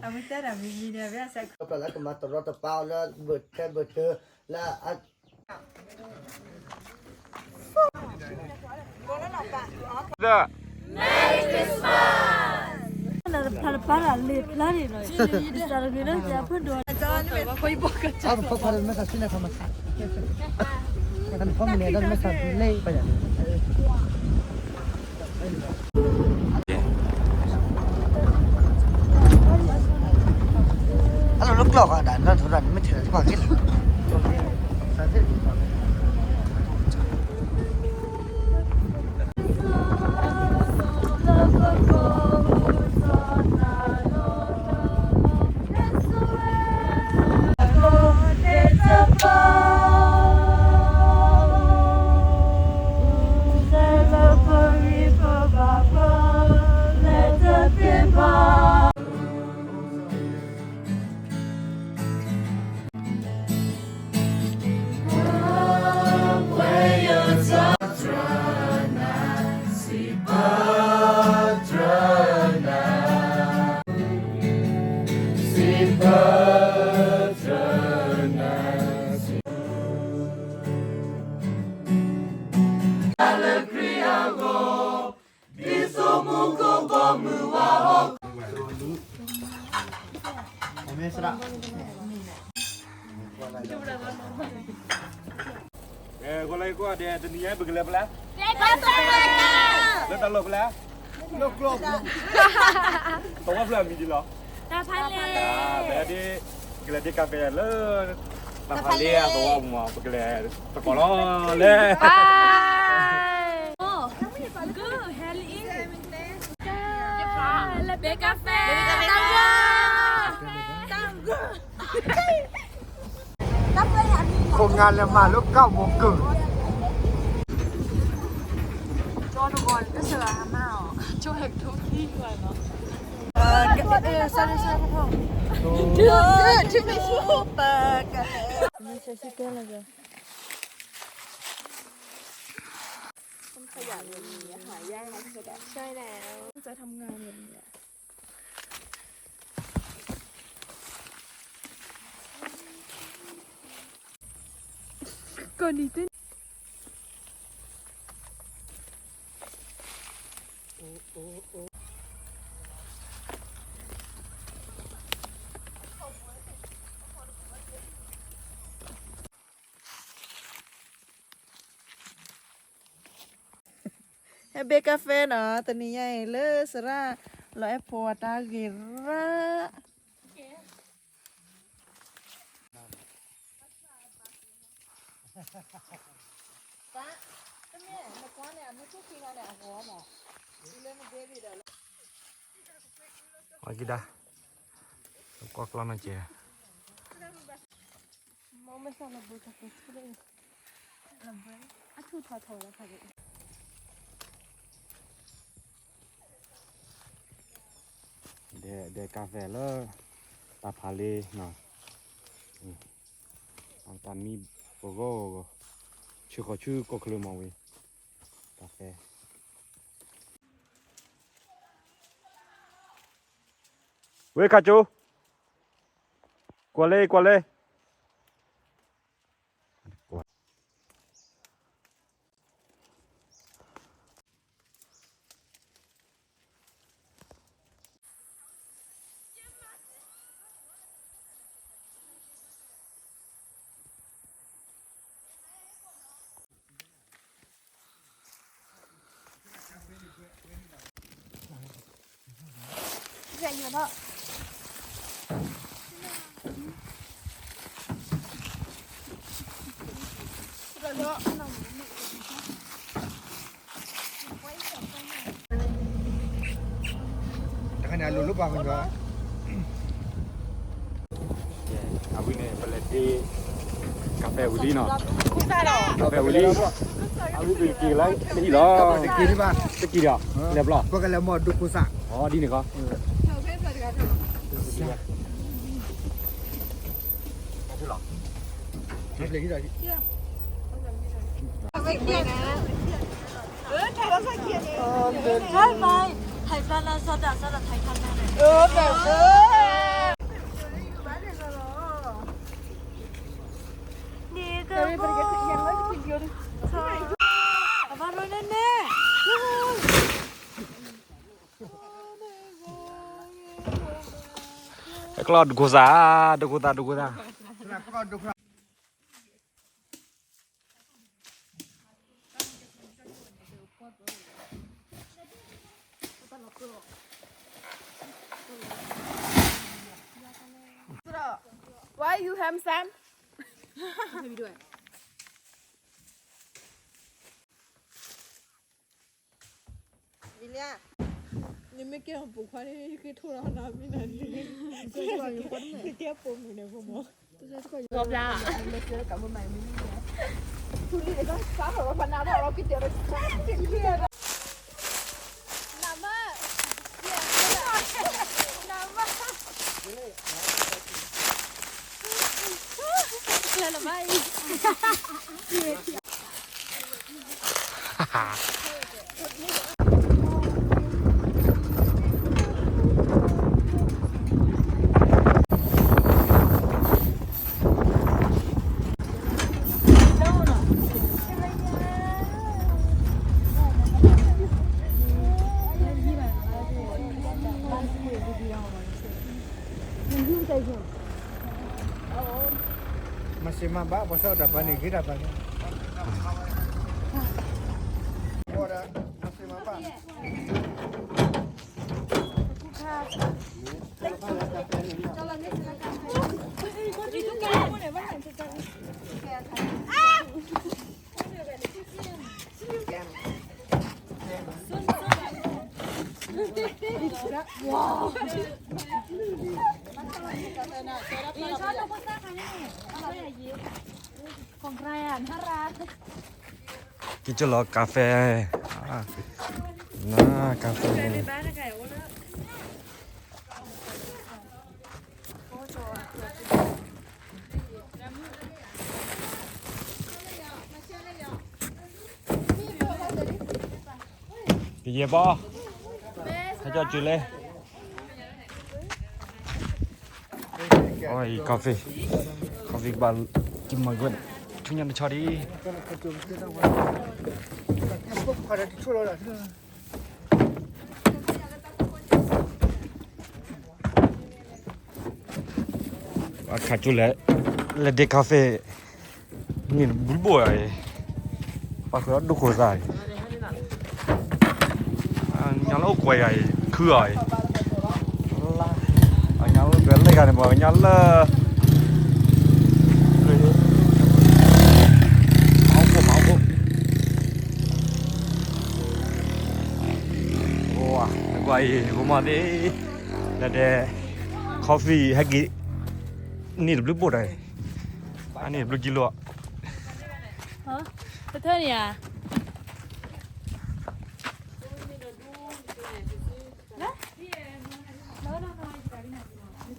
အမ့ၢ်တဲတၢ်မံၤမံၤန့ၣ် အဝဲအစဲး ပှၤလၢကမၤတရီတပါအီၤလၢဘၢၣ်ထဲဘၢၣ်ထၢလၢအ Merry Christmas! ဖျါတပာ်တၢ်လ့ဖျါန့ၣ်ဒီး စးတဂ့ၤလၢယၤဖုဒိၣ် အဖီခွါဒီးမ့ၢ်သးဆူန့ၣ်ခါမး ဖီမုၢ်န့ၣ်ဒီးမ့ၢ်သးလ့ပယၤ အလီၤလၢကျီၢ်ဃီဒၣ် နီၢ်ထီၣ်ဒၣ်န့ၣ် မ့ၢ်ထဲးလၢတကွၢ်က့ၤလီၤ ဂီၤလၢကွၢ်ဒဲး တနံၤညါပကလဲၤဖဲလဲၣ်, လၢတၢ်လီၢ်ဖဲလဲၣ်, သဝီဖျၢၣ်အမံၤဒ်လဲၣ်, တၢ်ဖးလ့ၢ်, ပကလဲၤဒ့ကါဖဲလၢ တၢ်ဖးလ့ၢ်အသဝီပူၤမး ပကလဲၤသကိးလီၤလဲၣ်. Good, Helly, လဲၤဒ့ကါဖဲ, တၢ်ဂိၢ်, ခိၣ်ငါလဲၤမၤလၢကၣ်မိၢ်ကၢၢ်, ကၠီတဂီၤန့ၣ် တစှၤအမါအီၤ, ကၠီဟဲကထိခံကွၢ်လီၤ, ကဲ, sorry, sorry, ကဲ, မ့ၢ်ဆဲးဆံကဲလီၤကဲ, ခယၣ်န့ၣ် ဟးယါလီၤဆဲးဒၣ်, ဆဲးဒၣ်, ဆဲးထီၣ်မုၢ်ဂၤန့ၣ် ကီၢ်နံၤသ့ၣ်, ဟဲဘ့ကါဖဲနီၤ, တနံၤညါအံၤလၢစရၣ် လီၤအဲၣ်ဖိအတၢ်ဂ့ၤရၣ် အကဒါ, ကွၢ်ကျီနီၢ်ကဲး, ဒဲးကါဖဲလၢ တၢ်ဖးလ့နီၤ, တၢ်မံပဂီၢ်ဂီၢ်, ဆူဃီၤဆူကီၢ်ချၢမးဝံၤ, တၢ်ဖဲ ဝ့ၢ်ခါကၠိ, ကွၢ်လဲ, ကွၢ်လဲ. ဟဲ တခါန့ၣ် အလိၤလိပှၤကညီ အဝဲန့ၣ် ပလဲၤဒ့ ကါဖဲဝံၤလံနီၤ, ကါဖဲဝံၤလံ, အဝဲပက့ၤလၢတဟံၣ်လီၤ, တက့ၤဒီး လဲၤဘျီ, ပကလဲၤမီၢ်ဒိခိၣ်စး, အဒ်န့ၣ်ဃီ, ကျီၢ်ဒိခိၣ်စး, ဒိခိၣ်စး, ဒိခိၣ်စး. Why you handsome? William, နမ့ၢ်ကဲပိာ်ခွါန့ၣ် ယက့ၤထိၣ်လီၤနၤမ့ၢ်နၤန့ၣ်, ယကဲပိာ်မုၣ်န့ၣ်ဖိမး, ကီဘျါ, နမါ, နမါ, ကျဲလီၤဘၣ်အံၤ မၤစၢၤမၤဘၣ် ပှၤစၢၤတၢ်ပှၤန့ၣ် ဂ့ၤတၢ်ပှၤန့ၣ်, မၤစၢၤမၤဘၣ်. က့ၤကၠီလီၤကါဖဲ, နကါဖဲန့ၣ် ကယဲၢ်ဘီ, ဟဲကၠီကၠူလဲၣ်, အံၤ coffee, coffee ကဘၣ်က့ၤမၤဂ့ၤ, ဆူညါတဆီဒံး အခါကၠိလဲၣ်, လဲၤဒ့ coffee, န့ၣ်ဘျုးဘိၣ်အံၤ, ပှၤဃုာ်ဒီးဒိခိၣ်သၣ်အံၤ, ညါလၢအိၣ်ကွဲးယၤအံၤ ခုအီၤအံၤ, ညါလၢပလဲၤဂၤန့ၣ် ပှၤကညီလၢ မၤအိၣ်ခိၣ် မၤအိၣ်ခိၣ်, နကွၢ်အံၤ ဖိမီၤသ့ၣ်, လဲၤဒ့ coffee ဟဲက့ၤ, န့ၣ်တဘျုးဘိၣ်ဒီး, အန့ၣ်တဘျုးကံလိ, တထၢၣ်န့ၣ်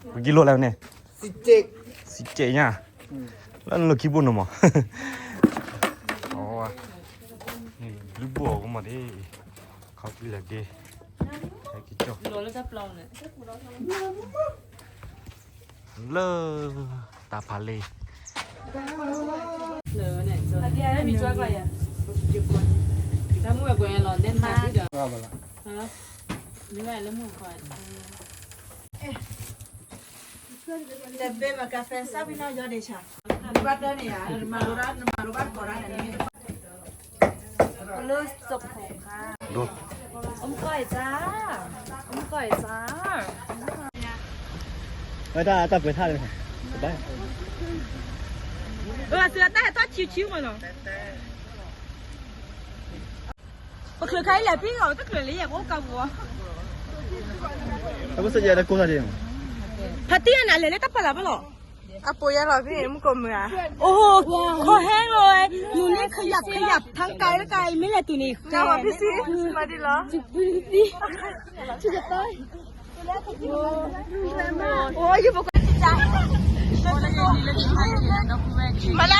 ဧါ ပကံလိလဲၣ်န့ၣ်, စံးကဲးညါ, လၢနလိၣ်ခံဘိၣ်န့ၣ်မး, န့ၣ်ဘျုးဘိၣ်အီၤကမီၤသ့ၣ်, ခီဖျိလဲၤဒ့, ဟဲက့ၤကၠီ လၢတၢ်ဖးလ့, တၢ်မူဝဲကွဲးလီၤ နဲမၤဒ်ဒီး, တၢ်မူဝဲကွဲးလီၤ နဲမၤဒ်ဒီး, တဘ့ၣ်မၤကါဖဲ စၢ်ဖံနီၢ်ယီဒ့ဆၣ်, ဘၣ်တၢ်န့ၣ်ယါ နမၤလိဘၣ်ကိးဒၣ်န့ၣ်, လၢစဖိခါ, ဒိ, အမကီၢ်အံၤစၢ်, အမကီၢ်အံၤစၢ်, ဝဲတၢ်တၢ်ပှဲၤထၣ်လၢ, အဝဲစၢ်တၢ်ဟဲထီၣ်ဆူဆူမးနီၤ, ပချုးခါအံၤလဲၤပံဂီၤတချုးလၢယဲၢ်ကအိၣ်ကါပူၤ, အဝဲစၢ်ယဲၢ်တကိးသးဒ်, ဖါတံၢ်အနၤလဲၤလၢတၢ်ပလးဘၣ်လီၤ. အပိာ်ယၤလီၤဖဲမုၢ်ကိးမုၢ်ဧါ. အိၣ်, ခီဟဲလီၤ, နူန့ၢ်ခယၢပ်ခယၢပ် ထၢကါတကါအံၤ မ့ၢ်လဲၤတုၤန့ၣ်, ကါဝဲဖံဆံ, မၤဒ်လီၤ, အိၣ်ယပက, မလၢ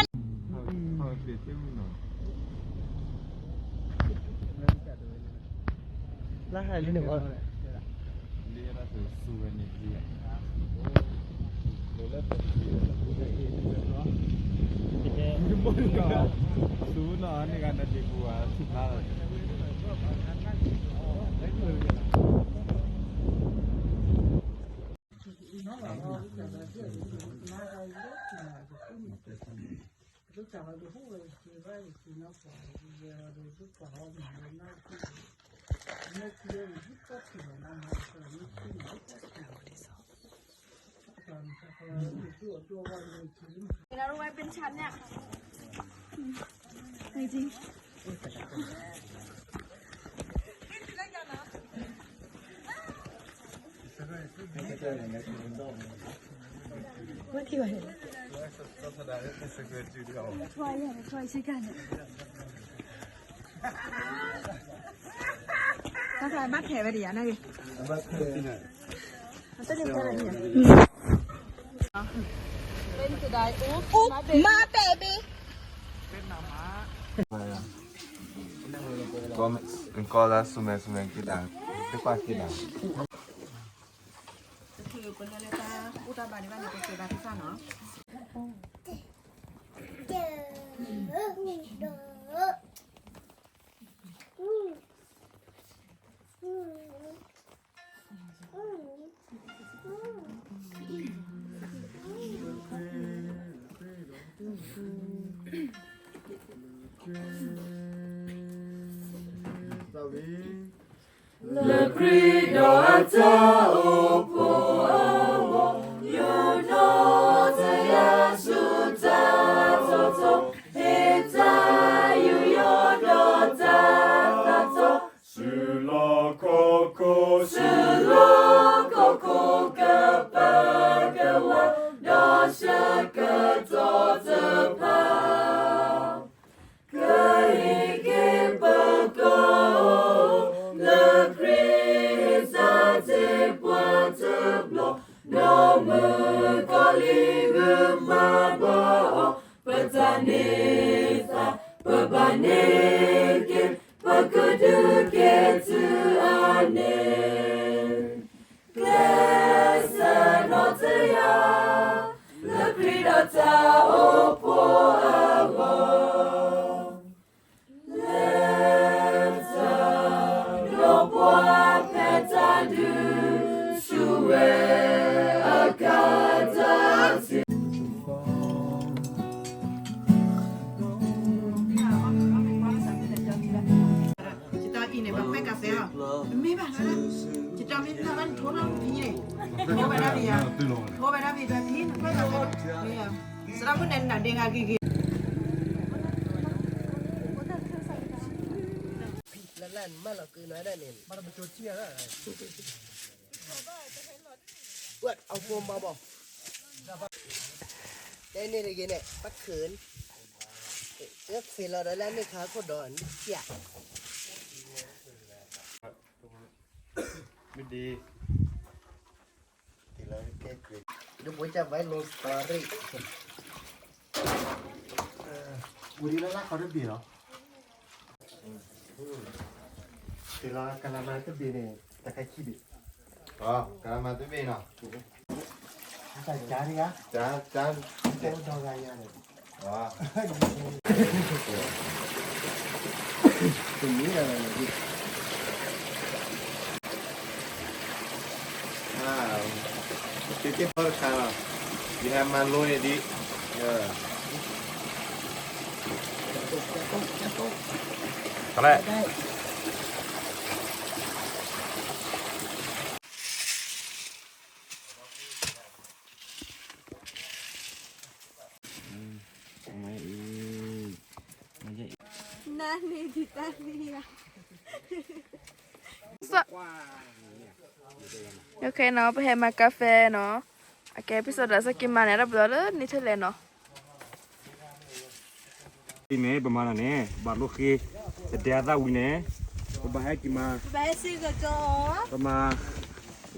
လၢဟဲလံန့ၣ်ဘၣ်, ဘၣ်ဖဲဝဲဒၣ်ယၤန့ၣ်, မၤပဲဘ့ၣ်, ကီၢ်လၢဆူမဲဆူမဲက့ၤဒၣ်, တကွၢ်က့ၤဒၣ်, တချုးပလဲၤလၢတၢ်ဘူၣ်တၢ်ဘါဒံးဘၣ်န့ၣ် ပက့ၤဘါသ့ၣ်သၣ်နီၤ. လၢခရံာ်ဒီးအတၢ်အိၣ်ဖှိၣ်အဂီၢ်, ယူၢ်နီၣ်တယၢ်ဆူတၢ်ထီၣ်ထီ, ဟ့ၣ်တၢ်ယူးယီၣ်ဒီးတၢ်သးထီၣ်, ဆူလီၢ်ခီၣ်ခိၣ်, ဆူလီၢ်ခီၣ်ခိၣ်ကပၤကဝါ, ဒီးဆၢကတီၢ်တဖၣ် ကဟ့ၣ်က့ၤပကီၢ်, လၢခရံာ်ဟ့ၣ်စးထီၣ်ပှၤတဘျီ, ဒီးမုၣ်ကီၤလံၤဂုာ်မၤဘၣ်အီၤ, ပတၢ်န့ၢ်သါ, ပဘၣ်န့ၢ်က့ၤ, ပကဒုးက့ၤတုၤအါန့ၣ် ကျဲးစၢးနီၣ်တယၢ်, လၢခရံာ်ဒီးတၢ်အိၣ်ဖှိၣ်အဂီၢ်, လၢတၢ်ဒီးပှၤဖဲတၢ်ဒုးဆူၣ်ဝဲအကါတၢ်ထံး ယတၢ်အံၤန့ၣ် ဘၣ်ပဲကၢ်သဲလီၤ. မ့ၢ်ဘၣ်, ယတၢ်မ့ၢ်ဘၣ်ဘၣ်န့ၣ် ထိလီၤဖံန့ၣ်, ထိဘၣ်ဒၣ်ဖံယါ, ထိဘၣ်ဒၣ်ဖံဒီးဖံ, ပဲကၢ်သဲ, မ့ၢ်ယါ, စရၣ်ဖိန့ၣ် နၤဒ့ဂၤဂ့ၤဂ့ၤ, လၢလၢနမၢလီၤကုၤနီၤဒၣ်န့ၣ် အဖိမါဘီ, တဲန့ၣ်တဂ့ၤန့ၣ် ပၣ်ခုၣ်, ဖ့လီၤဒီးလၢန့ၣ်ခါခိၣ်ဒီးနစၢ်, မ့ၢ်ဒ်, ဒ်ဘိကၢ်ဘၣ်လီၤစတၢ်ရ့ၣ်, ဝံၤလၢလၢခီတဘ့ၣ်လီၤ. တလီၤကလၤမၤတဘ့ၣ်န့ၣ် တခါခံဘ့ၣ်, ကလၤမၤတဘ့ၣ်နီၤ, တၢ်ကၢ်တဂၤ, ကၢ်, ကၢ်, ကၢ်ဒီဂၤယၤန့ၣ်, တမ့ၢ်လၢၤဘၣ်န့ၣ် က့ၤက့ၤဖီတခါလီၤ, ယဟဲမၤလိန့ၣ်ဒ်, တလဲၣ် โอเคเนาะ ပဟဲမၤကါဖဲနီၤ. အကဲ episode ဒီးစက့မၤန့ၣ် တၢ်ပလီၢ်လၢန့ၣ်ထဲလဲၣ်နီၤ. န့ၣ် ပမၤနီၤန့ၣ် ဘၣ်လိၣ်ဃ့ ပဒဲအသၣ်ဝံၤန့ၣ် ပဘၣ်ဟဲက့ၤမၤ ပမၤ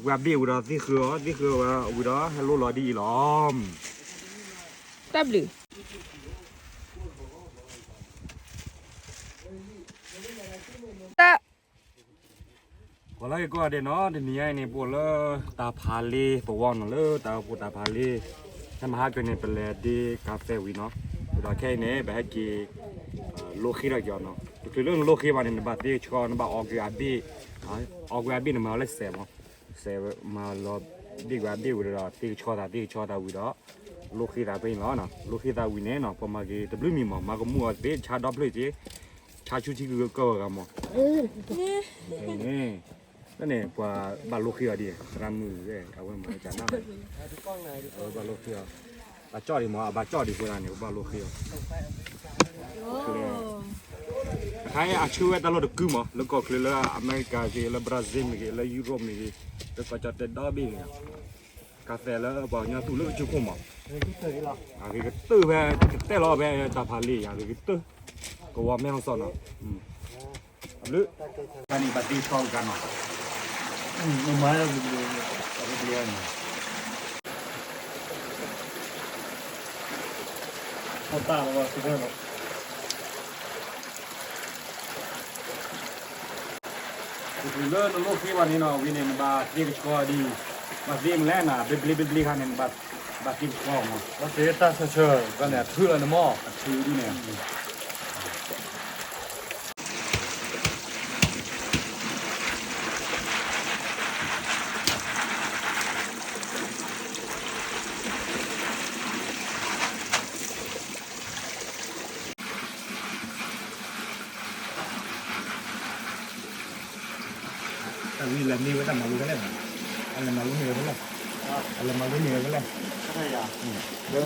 ဝဲအဘ့ၣ်ဝံၤဒီးသ့ၣ်ဃၢအီၤ သ့ၣ်ဃၢဝံၤဒီး ဟဲလိၣ်လီၤဒ်အံၤလီၤ. တၢ်ဘျုး တၢ် ပှၤလၢက့ၤကိးဂၤဒဲးနီၤ တနံၤညါအံၤန့ၣ် ပအိၣ်လၢတၢ်ဖးလ့သဝီနီၤ လၢတၢ်အိၣ်ဖှိၣ်တၢ်ဖးလ့ ဟဲမၤဟါကၢန့ၣ် ပလဲၤဒ့ကါဖဲဝံၤနီၤ ဒီးခဲအံၤန့ၣ် ပဟဲက့ၤ လိၣ်ဃ့ထီၣ်က့ၤအီၤနီၤ တချုးလၢနလိၣ်ဃ့ဘၣ်န့ၣ် နဘၣ်သ့ကဆှီ နဘၣ်အီကွံာ်အဘ့ၣ် အီကွံာ်အဘ့ၣ်န့ၣ် မၤအီၤလၢစဲးမး စဲးမၤလီၤဘ့ၣ်ကွံာ်အဘ့ၣ်ဝံၤဒီး သ့ကဆှီသး သ့ကဆှီသးဝံၤဒီး လိၣ်ဃ့သးဖဲအံၤလီၤ. လိၣ်ဃ့သးဝံၤန့ၣ်နီၤ ပမၤက့ၤတဘျုးမံၤမး မၤကမူၣ်အီၤသ့ ဆါဒီဖျၢၣ်က့ၤ ဆါဆူထံကကၢၢ်ဂၤမး န့ၣ် ပှၤဘၣ်လိၣ်ဃ့အီၤဒ် သရၣ်မုၣ် အဝဲမၤကနၣ် အဝဲဘၣ်လိၣ်ဃ့အီၤ ဘၣ်ကၠီၣ်ဒံးမး အဘၣ်ကၠီၣ်ဒံးဃိသတးန့ၣ် ပဘၣ်လိၣ်ဃ့အီၤ အခါအံၤအဆၢဝဲတၢ်လီၢ်တကုမး လၢကီၢ်ချၢလၢအမဲရကၤမ့ၢ်ဂ့ၤ လၢဘြၣ်စံမ့ၢ်ဂ့ၤ လၢယူရိၣ်မ့ၢ်ဂ့ၤ လၢကီၢ်ကၠီၣ်တဲာ်ဒီဘ့ၣ်န့ၣ် ကါသဲးလၢပှၤကညီသူၣ်လၢကစၢၢ်ခိၣ်မး အဂ့ၤကတၢၢ်ဖဲ ကတဲလီၤဖဲတၢ်ဖးလ့ အဂ့ၤကတၢၢ် ကဝီၤမဲၢ်ဟီၣ်စီၣ်နီၤ အဘျုး တၢ်န့ၣ်ဘၣ်သ့ကဆှီကါနီၤ မၤ တချုးလၢနလိၣ်ဃ့ဘၣ်န့ၣ်နီၤ ဝံၤန့ၣ် နဘၣ်သ့ကဆှီဒ် ဘၣ်သ့မနုၤလဲၣ်နီၤ ဘျ့ဘျ့ဘျ့ဘျ့ခါန့ၣ် နဘၣ်သ့ကဆှီမး ဘၣ်သ့တၢ်ဆၢဆၢ ဘၣ်န့ၣ် အထုးလီၤန့ၣ်မး အထုးဒ်န့ၣ် တၢ်ဝံၤလဲၤမ့ၢ်ဝဲတၢ်မၤလိခဲလဲၣ်ဘၣ် အလဲၤမၤလိမ့ၢ်ဝဲခဲလဲၣ် အလဲၤမၤလိမ့ၢ်ဝဲခဲလဲၣ် လၢကီၢ်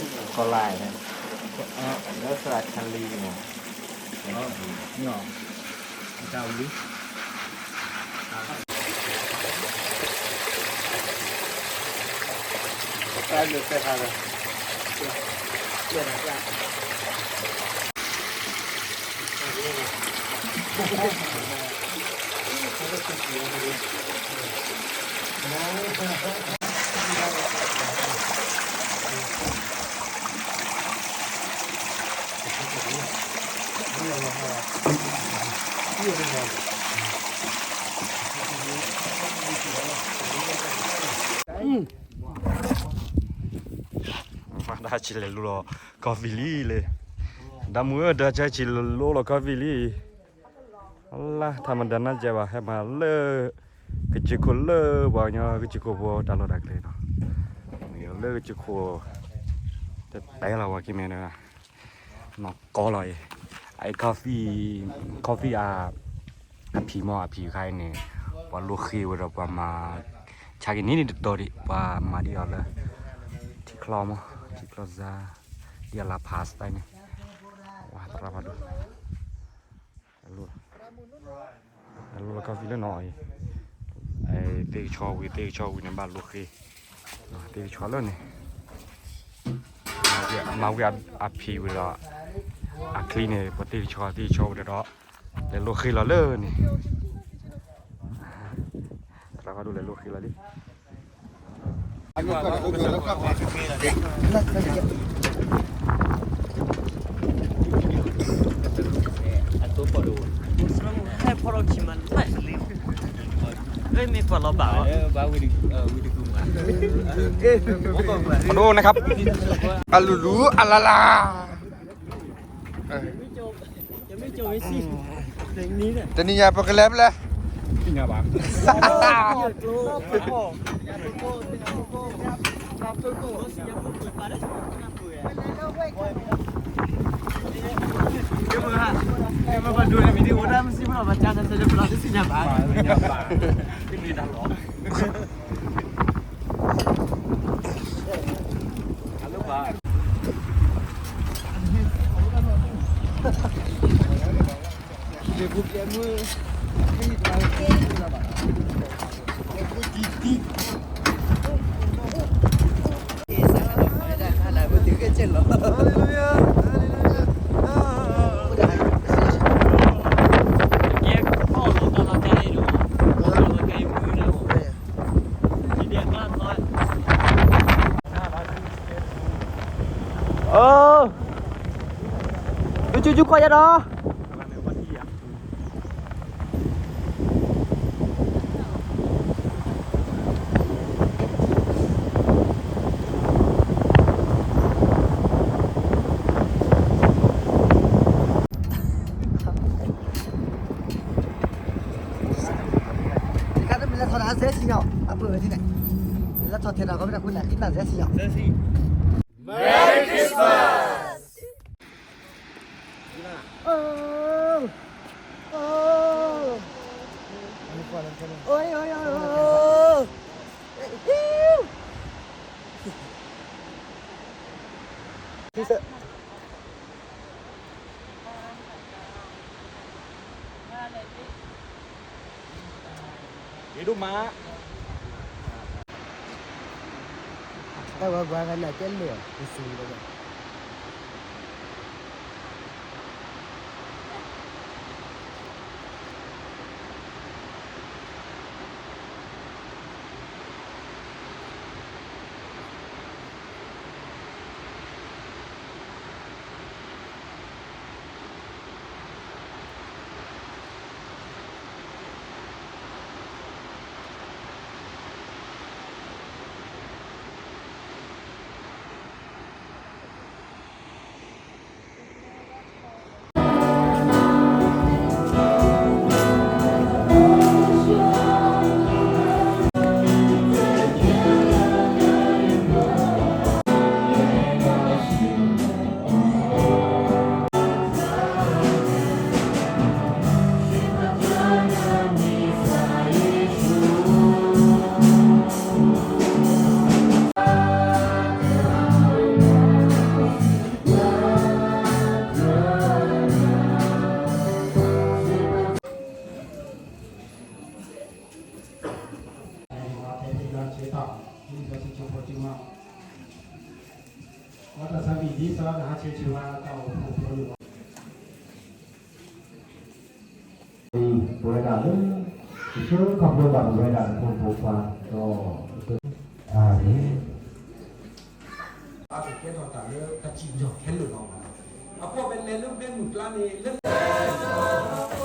လါန့ၣ် လၢသရၣ်ခါလံန့ၣ် တၢ်ဝံၤ မၤဒၣ်ဆံးလဲၤလိလီၤ coffee လံလဲၣ် ဒီမုၣ်ဧၢ ဒီဆံးလဲၤလိလီၤ coffee လံ လါထါမတၤနါကဲဘၣ် ဟဲမၤလၢ ကစၢၢ်ခိၣ်လၢပှၤကညီကစၢၢ်ခိၣ်ဖိတၢ်လီၢ်တၢ်ကျဲနီၤ လၢကစၢၢ်ခိၣ် တတဲလီၤဝဲက့ၤမ့ၢ် နီၢ်ကီလီၤအံၤ အ coffee coffee အ အဖံးမ့ၢ်အဖံးခါအံၤန့ၣ် ပှၤလိၣ်ဃ့ဝဲဒီးပှၤမၤ ဆါက့ၤန့ၣ်တတီၤဒံး ပှၤမၤဒ်အီၤလၢ ထံချီမး ထံချီစါ ဒ်အလါဖးစတၢ်န့ၣ် ဝါသရၣ်ဖးဒိၣ် အလိၣ်လီၤ coffee လၢနီၤအံၤ သ့ၣ်ကဆီဝံၤ သ့ၣ်ကဆီဝံၤန့ၣ် ဘၣ်လိၣ်ဃ့ သ့ၣ်ကဆီလၢန့ၣ် မၤဝံၤအဖံးဝံၤဒီး အချံန့ၣ် ပှၤသ့ၣ်ကဆီ သ့ၣ်ကဆီဝံၤဒီး လဲၤလိၣ်ဃ့လီၤလၢန့ၣ် သရၣ်ဖးဒိၣ်လဲၤလိၣ်ဃ့လီၤလံ ဖးဒိၣ်န့ၣ်ခါ အလူလူ အလါလါ တနံၤညါပကလဲၤဖဲလဲၣ် သ့ၣ်ညါဘၣ် Hello, bye. Ơ, chú, chú, chú coi ra đó. Mì lát tho đã dễ xì nhậu, à, bữa này này. Mì lát tho thiệt là có biết là quên là ít là dễ xì nhậu. Merry Christmas! Ôi, ôi, ôi. Ê đu má. Tao guá guá gá nà kén lửa, kì xì lửa. Pwဲဒၣ်လၢ ယဆၢခီဖျိဘၣ်ပဝဲဒၣ် ဖိဖိခွါဒီး အၤမ့ၣ်. အကဲထီၣ်တၢ်လၢတၢ်စံၣ်ညီၣ်ခဲလၢာ်လီၤ. အကွၢ်ဖဲလဲၤလၢဘဲမုၢ်ကျါန့ၣ် လၢ ဖဲန့ၣ်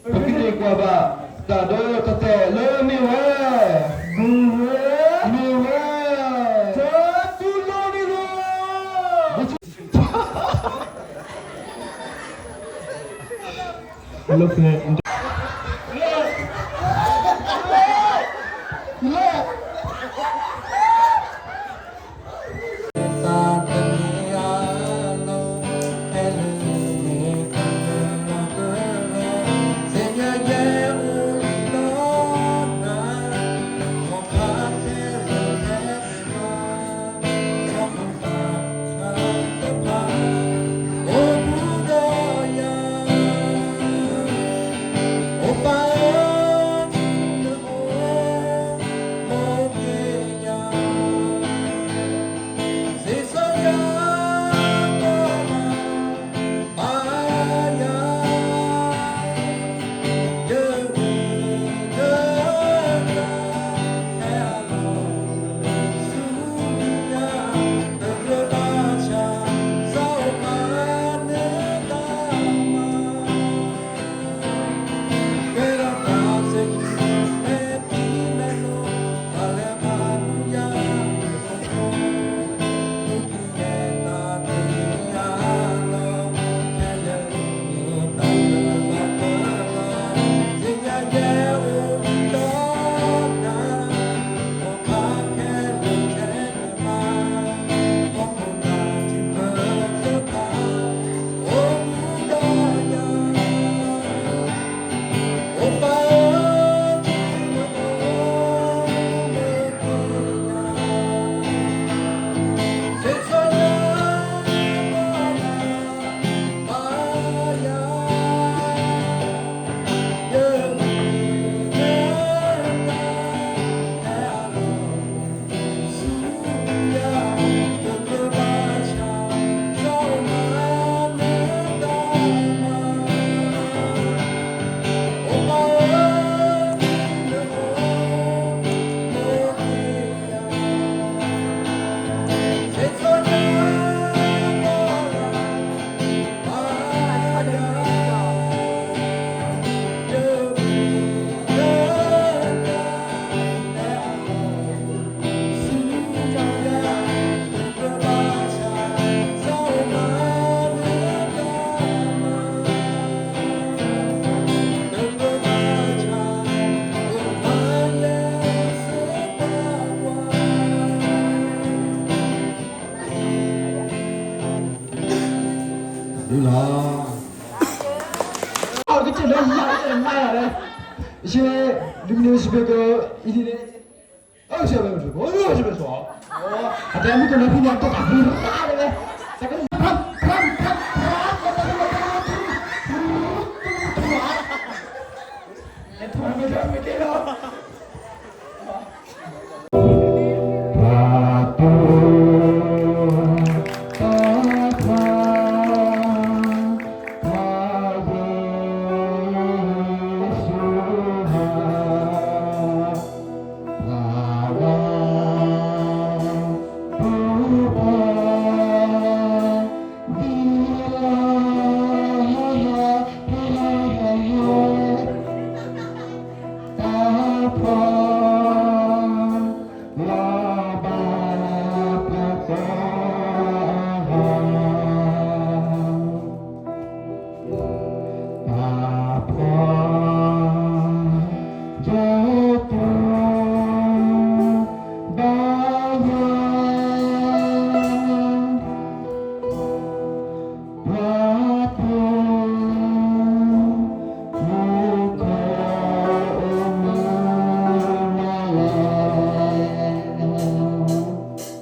ပကန့ၢ်ကွၢ်ဘၣ် တၢ်ဒီးတၢ်တဲလၢမ့ၢ်ဝဲ မ့ၢ်ဝဲ မ့ၢ်ဝဲ တၢ်တူၢ်လိာ်န့ၣ်လီၤ. လၢ ကစၢၢ်လၢယၤလၢနၤလၢ ယ ဒီမနုၤစပယ်က အံၤန့ၣ် အၢ စပယ်မထု အိ စပယ်စီ အတဲမုၢ်ကနီၤဖံန့ၣ် တၢ်တၢ်ဖုရၣ်လၢ တၢ်က အပူၤအကျါ, ဒီးဟဲဘူၣ်ဘါသ့ၣ်ညါအီၤလၢ ဖဲဘ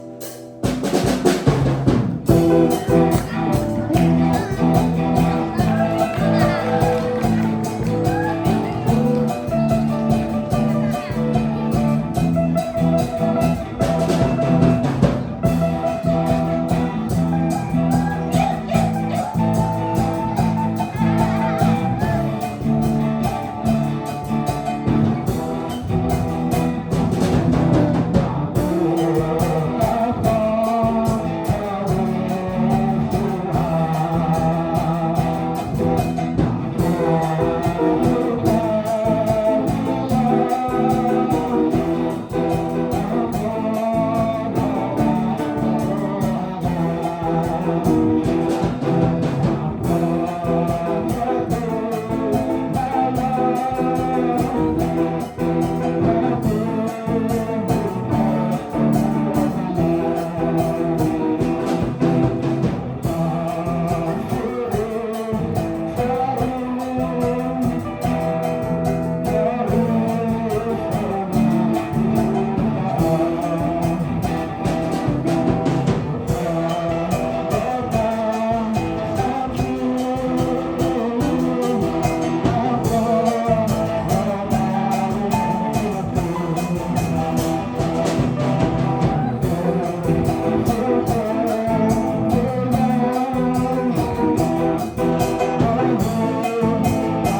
ၣ်ယ့ၣ်ၡူးခရံာ်အတၢ်ဟဲအိၣ်ဖ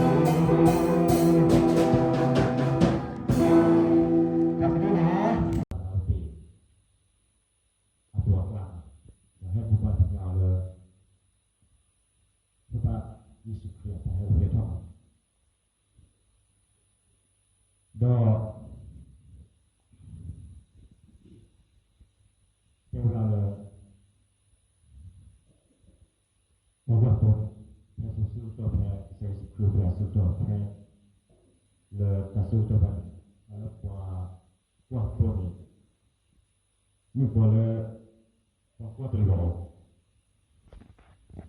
ျဲၣ်ထီၣ်, ဒီး တဲဝဲဒၣ်လၢ ပှၤကွၢ်သိ, ဖဲစိၤဆၢကတီၢ်ဖဲ ကစၢ်ယ့ၣ်ၡူးခရံာ်အိၣ်ဖျဲၣ်အဆၢကတီၢ်ဖဲ လၢတၢ်ဆၢကတီၢ်ဖဲန့ၣ် လၢပှၤကွၢ်သိန့ၣ် မ့ၢ်ပှၤလၢ ပှၤကွၢ်တလီၤ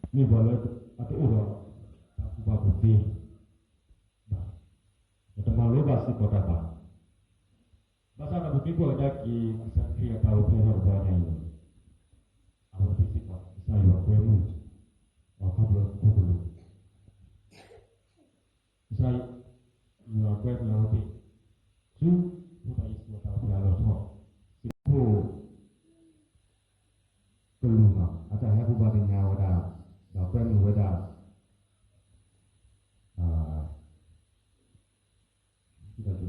အီၤ, မ့ၢ်ပှၤလၢအတအိၣ်ဒီးတၢ်ကူၣ်ဘၣ်ကူၣ်သ့ဘၣ်, ဒီးတမၤလိဘၣ်စ့ၢ်ကီးတၢ်ဘၣ်. ဘၣ်ဆၣ်ဒီးပမ့ၢ်ကွၢ်ကဒါက့ၤ ကစၢ်ခရံာ်အတၢ်အိၣ်ဖျဲၣ်ထီၣ်တဘျီညါအံၤန့ၣ် အဝဲသ့ၣ်စ့ၢ်ကီး ကစၢ်ယွၤကွဲမုာ်အီၤခီဖျိခိၣ်ကလူး, ကစၢ်ယွၤကွဲမုာ်အဝဲသ့ၣ် ဆူဖိသၣ်ယ့ၣ်ၡူးအတၢ်အိၣ်ဖျဲၣ်အလီၢ်ထီၣ်, စ့ၢ်ကီးခိၣ်ကလူးန့ၣ် အတၢ်ဟဲဘူၣ်ဘါသ့ၣ်ညါဝဲဒၣ်, ဒီးကွဲမုာ်ဝဲဒၣ် ဒ်သိးက့ၤန့ၣ် ဒီး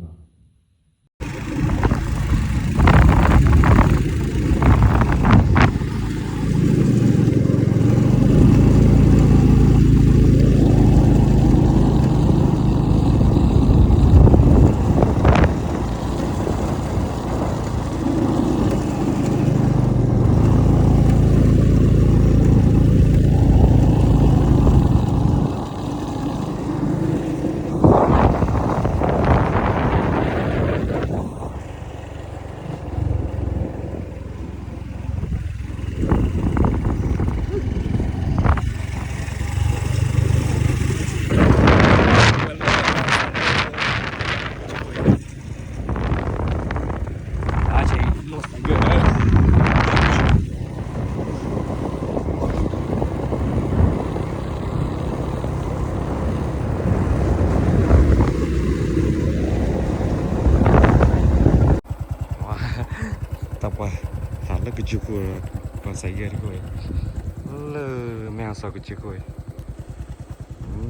ပှၤ ဟးလၢကစၢၢ်ခိၣ်, ပှၤစးယဲၢ်တခိၣ်အံၤ, လၢမဲၢ်အစီၤကစၢၢ်ခိၣ်အံၤ, ကံၢ်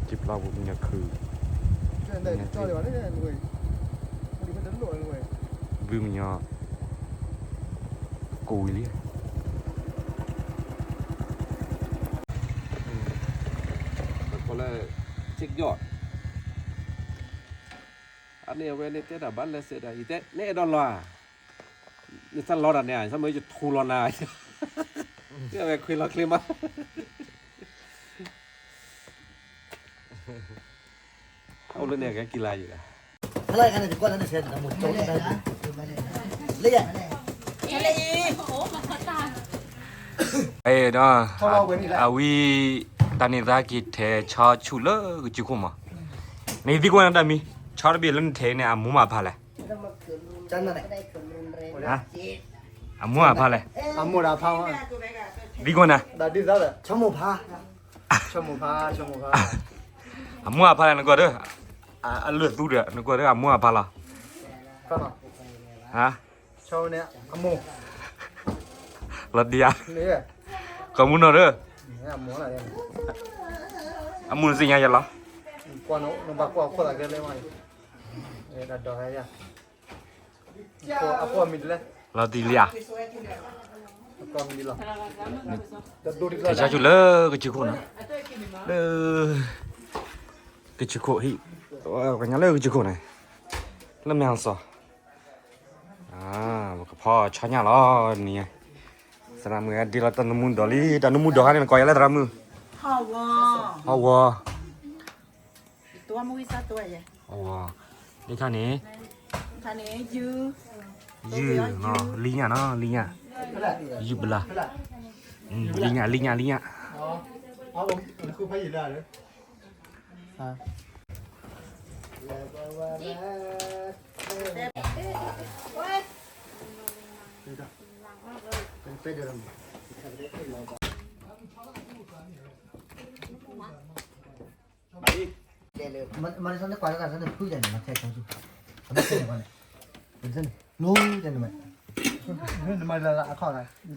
ပျီပူၤပညီခုး, ဘုမညီ ကိးဝံၤလံ. ပကိးလၢ check ယီၣ်, အန့ၣ်အဝဲန့ၣ်တဲတၢ်ဘၣ်လဲၤစဲးဒၣ် ယတဲ နအဲၣ်ဒိးလီၤဧါ, နသးလီၤတၢ်န့ၣ်ဧါ, သးမ့ၢ်ယထူလီၤနၤ, အဝဲခွံလီၤချ့မး, အိၣ်လၢန့ၣ်ကဲကံလါယံၤလီၤ. ဖဲလၢအခါန့ၣ် တကွၢ်လၢနဆဲးတမူကၠိလၢတၢ်ဒ်, လၢယၤ, အဲၣ်ဒိး, အဝံ တၢ်န့ၣ်သးက့ၤထဲဆီဆူၣ်လၢကစၢၢ်ခိၣ်မး, နသံကွၢ်နတၢ်မံ, ဆီတဘ့ၣ်လၢနထဲန့ၣ် အမူမးဖးလဲၣ်, အမူမးဖးလဲၣ်, သံကွၢ်န, ဆီမိၢ်ဖး အမူအဖးလဲၣ် နကွၢ်ဒီး, အလွဲၢ်သူဒီး နကွၢ်ဒီး အမူအဖးလီၤ, လီၤဒံးဧါ, ကီၢ်မူနီၤဒီး, အမူနသ့ၣ်ညါယၤလီၤ, လီၤတံၢ်လံဧါ, ကဆါဆူၣ်လၢကစၢၢ်ခိၣ်နီၤ, လၢ ကစၢၢ်ခိၣ်ဟံၣ်, ကညီလၢကစၢၢ်ခိၣ်န့ၣ်, လၢမဲၢ်စီၤ, ပကဖီဆီညၣ်လီၤန့ၣ်, သရၣ်မုၣ်ဒ်လီၤတၢ်နမူဒီးလံ, တၢ်နမူဒီးခါန့ၣ် နကိးယၤလၢသရၣ်မုၣ်, ဟီၣ်ဝီ အဝီ, ဒ်ခါန့ၣ်, ယုၢ်, လံညၣ်နီၤ လံညၣ်, ယုၢ်ပလၢ်, လံညၣ် လံညၣ် လံညၣ်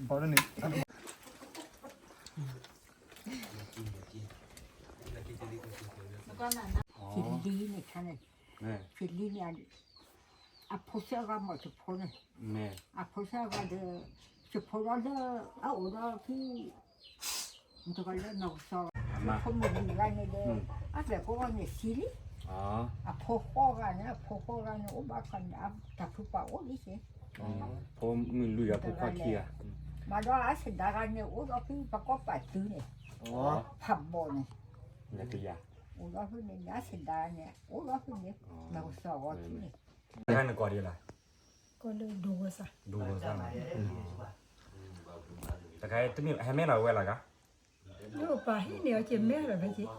ဖံလံန့ၣ်, ဖံလံန့ၣ်, အဖိဆၢဂၤမ့ၢ်တဖိန့ၣ်, အဖိဆၢဂၤဒီး, တဖိလီၤလၢ, အအိၣ်ဒီးဖံ တဂၤလၢနီၢ်ကစၢ်, ဖိမုၣ်လွံၢ်ဂၤန့ၣ်ဒီး, အပျဲၢ်ကိးဂၤန့ၣ်သံလံ, အဖိဃိးဂၤန့ၣ် အဖိဃိးဂၤန့ၣ် အိၣ်ဘၣ်ခီန့ၣ် တၢ်ဖုပာ်အိၣ်လံစ့ၢ်, ဖိမုၣ်လွံၢ်ဂၤ ဖိခွါခံဂၤ, မၤဒီးအစံးဒၣ်ဂၤန့ၣ် အိၣ်ဒီးဖံပှၤကိးပာ်တုၤန့ၣ်, ဖးဘီန့ၣ်, အိၣ်ဒီးဖုန့ၣ် အစံးဒၣ်န့ၣ် အိၣ်ဒီးဖုန့ၣ်, နီၢ်ကစၢ်ဂီၤထံန့ၣ်, တခါန့ၣ်ကိးဒ်လဲၣ်, ကိးလၢဒိဂီၤစၢ်, ဒိဂီၤစၢ်, တခါတမ့ၢ်ဟဲမဲလီၤဝဲလၢ်ဂၤ, လၢပၢ်ဟံးန့ၢ်အီၤက့ၤမဲလီၤဝဲက့ၤ, တခါန့ၣ်,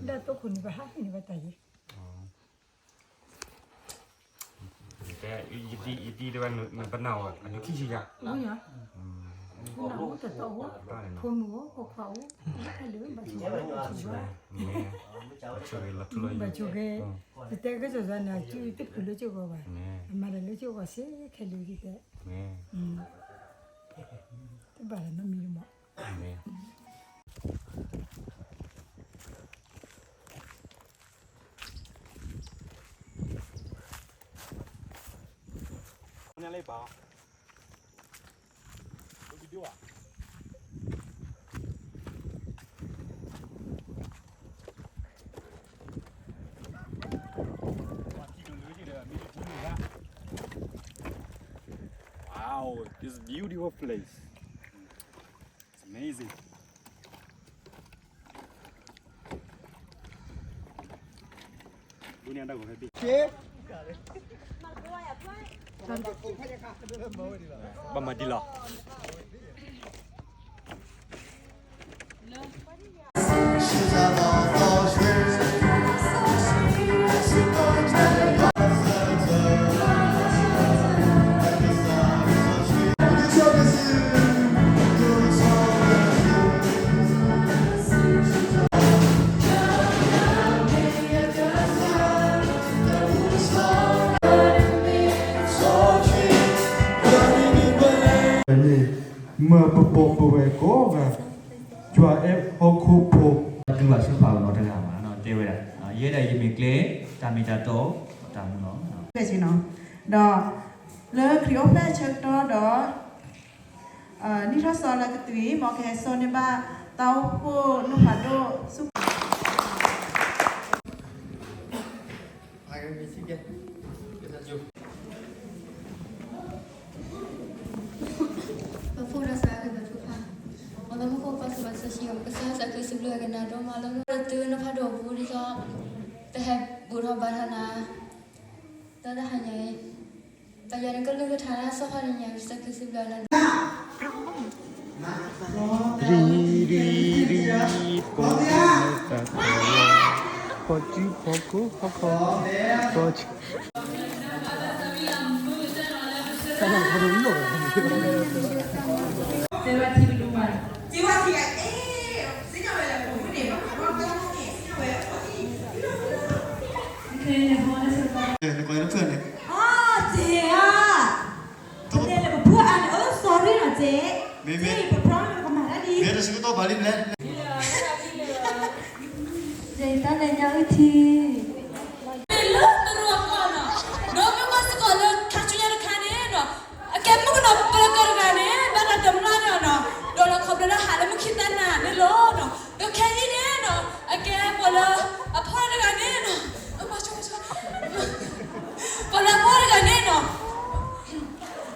လၢသိခိၣ်န့ၣ် ပဟးဟံးန့ၢ်ဝဲတၢ်ယဲ, တဲ, ယတံၤတဝဲနပနၢ်အီၤ အဒုးခံဆံယၤ, ပနၢ်အိၣ်တတီအိၣ်, ဖိမုၣ်အိၣ် ဖိခွါအိၣ်, ခဲလၢာ်ဘၣ်ဆိၣ်ဂ့ၤ, ဘၣ်ဆိၣ်ဂ့ၤ, ယတဲကစီၣ်စၢ်န့ၣ် အစုတဖုလၢကၠိဂီၤဘၣ်, အမၤတၢ်လၢကၠိဂီၤစ့ၢ်ခဲလၢာ်ယတဲ, တဘၣ်လၢနီတမံၤမး Wow, this beautiful place. It's amazing. ဘၣ်မၤဒ်လီၤ. န့ၣ် မၢပပိာ်ပဝဲၢ်ကိးဂၤ ယွၤအဲၣ်ဟီၣ်ခိၣ်ဖိ တူၢ်ဘၣ်ဆူဖးကနီတဂၤဘၣ်နီၤ တဲဝဲဒၣ် ယဲဒၣ်ယမ့ၢ်ကျဲ တၢ်မ့ၢ်တၢ်တီ တၢ်မူလီၤ. ဒီး လၢခရံာ်အိၣ်ဖျဲၣ်ဆၢကတီၢ်ဒီး နံၣ်ထီၣ်စီၤလၢကသွံၣ် မ်ကဟဲစိာ်န့ၢ်ဘၣ်တၢ်အိၣ်ဖှိၣ်နီၢ်ဖးဒိၣ်ဆူ ပဖိဒီးသးကဘၣ်ထုကဖၣ်, မ်လၢမူခိၣ်ပၢ်စီၤဘၣ်စီဆှံ ကစၢ်သးခုစံးဘျုးက့ၤနၤဒိၣ်မးလၢ လၢသုနီၢ်ဖးဒိၣ်အပူၤဒ်သိး ပဟဲဘူၣ်ထီၣ်ဘါထီၣ်နၤ လၢတဟါညါအံၤ, ပယွၤန့ၣ်ကလုၢ်ကထါတၢ်ဆီၣ်ဖီၣ်တနံၤညါ ကစၢ်သးခုစံးဘျုးလၢ ရံရံရံ, ပိာ်မုၣ်တၢ်ကဝီၤ, ဖီၣ်စုဖီၣ်ကိာ်ဟီၣ်ခိၣ်, ဖီၣ်စု နကနဖၢၣ်န့ၣ် အၢ ကဲဧါ, ပတဲလၢပဖုအါန့ၣ် အၢ sorry နီၤကဲ, မ့မ့ၢ် ပဖုအါန့ၣ် ပကမၤတၢ်ဒ် မ့ၢ်တဆူကတီၢ်ဘၣ်လံမလဲၣ်, ယတၢ်လဲၤညါအုၣ်ထံ လၢတရူးအကီၢ်နီၤ, ဒီးမ့ၢ်ကွၢ်စ့ၢ်ကီးလၢခါဆူညါတခါန့ၣ်နီၤ, အကဲမုၣ်ကနီၤပှၤလၢကီၢ်တဂၤန့ၣ် ဘၣ်တၢ်တမၤဒီးနီၤ, ဒီးလီၤခီဖျိလၢဟးလၢမုၢ်ခံသၢနၤန့ၣ်လီၤနီၤ, ဒီးခဲအံၤန့ၣ်နီၤ, အကဲပှၤလၢအဖီၣ်တဂၤန့ၣ်နီၤ, ပှၤလၢအဖီၣ်တဂၤန့ၣ်နီၤ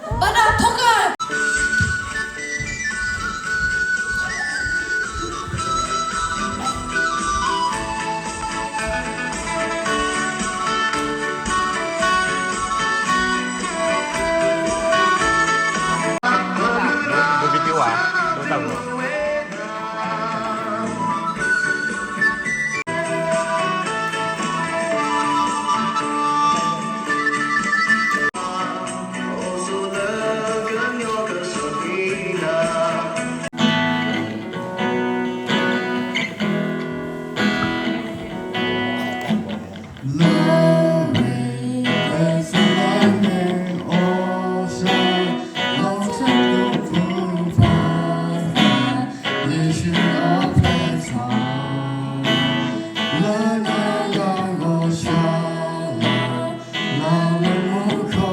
ဘၣ်တၢ်ဖီၣ်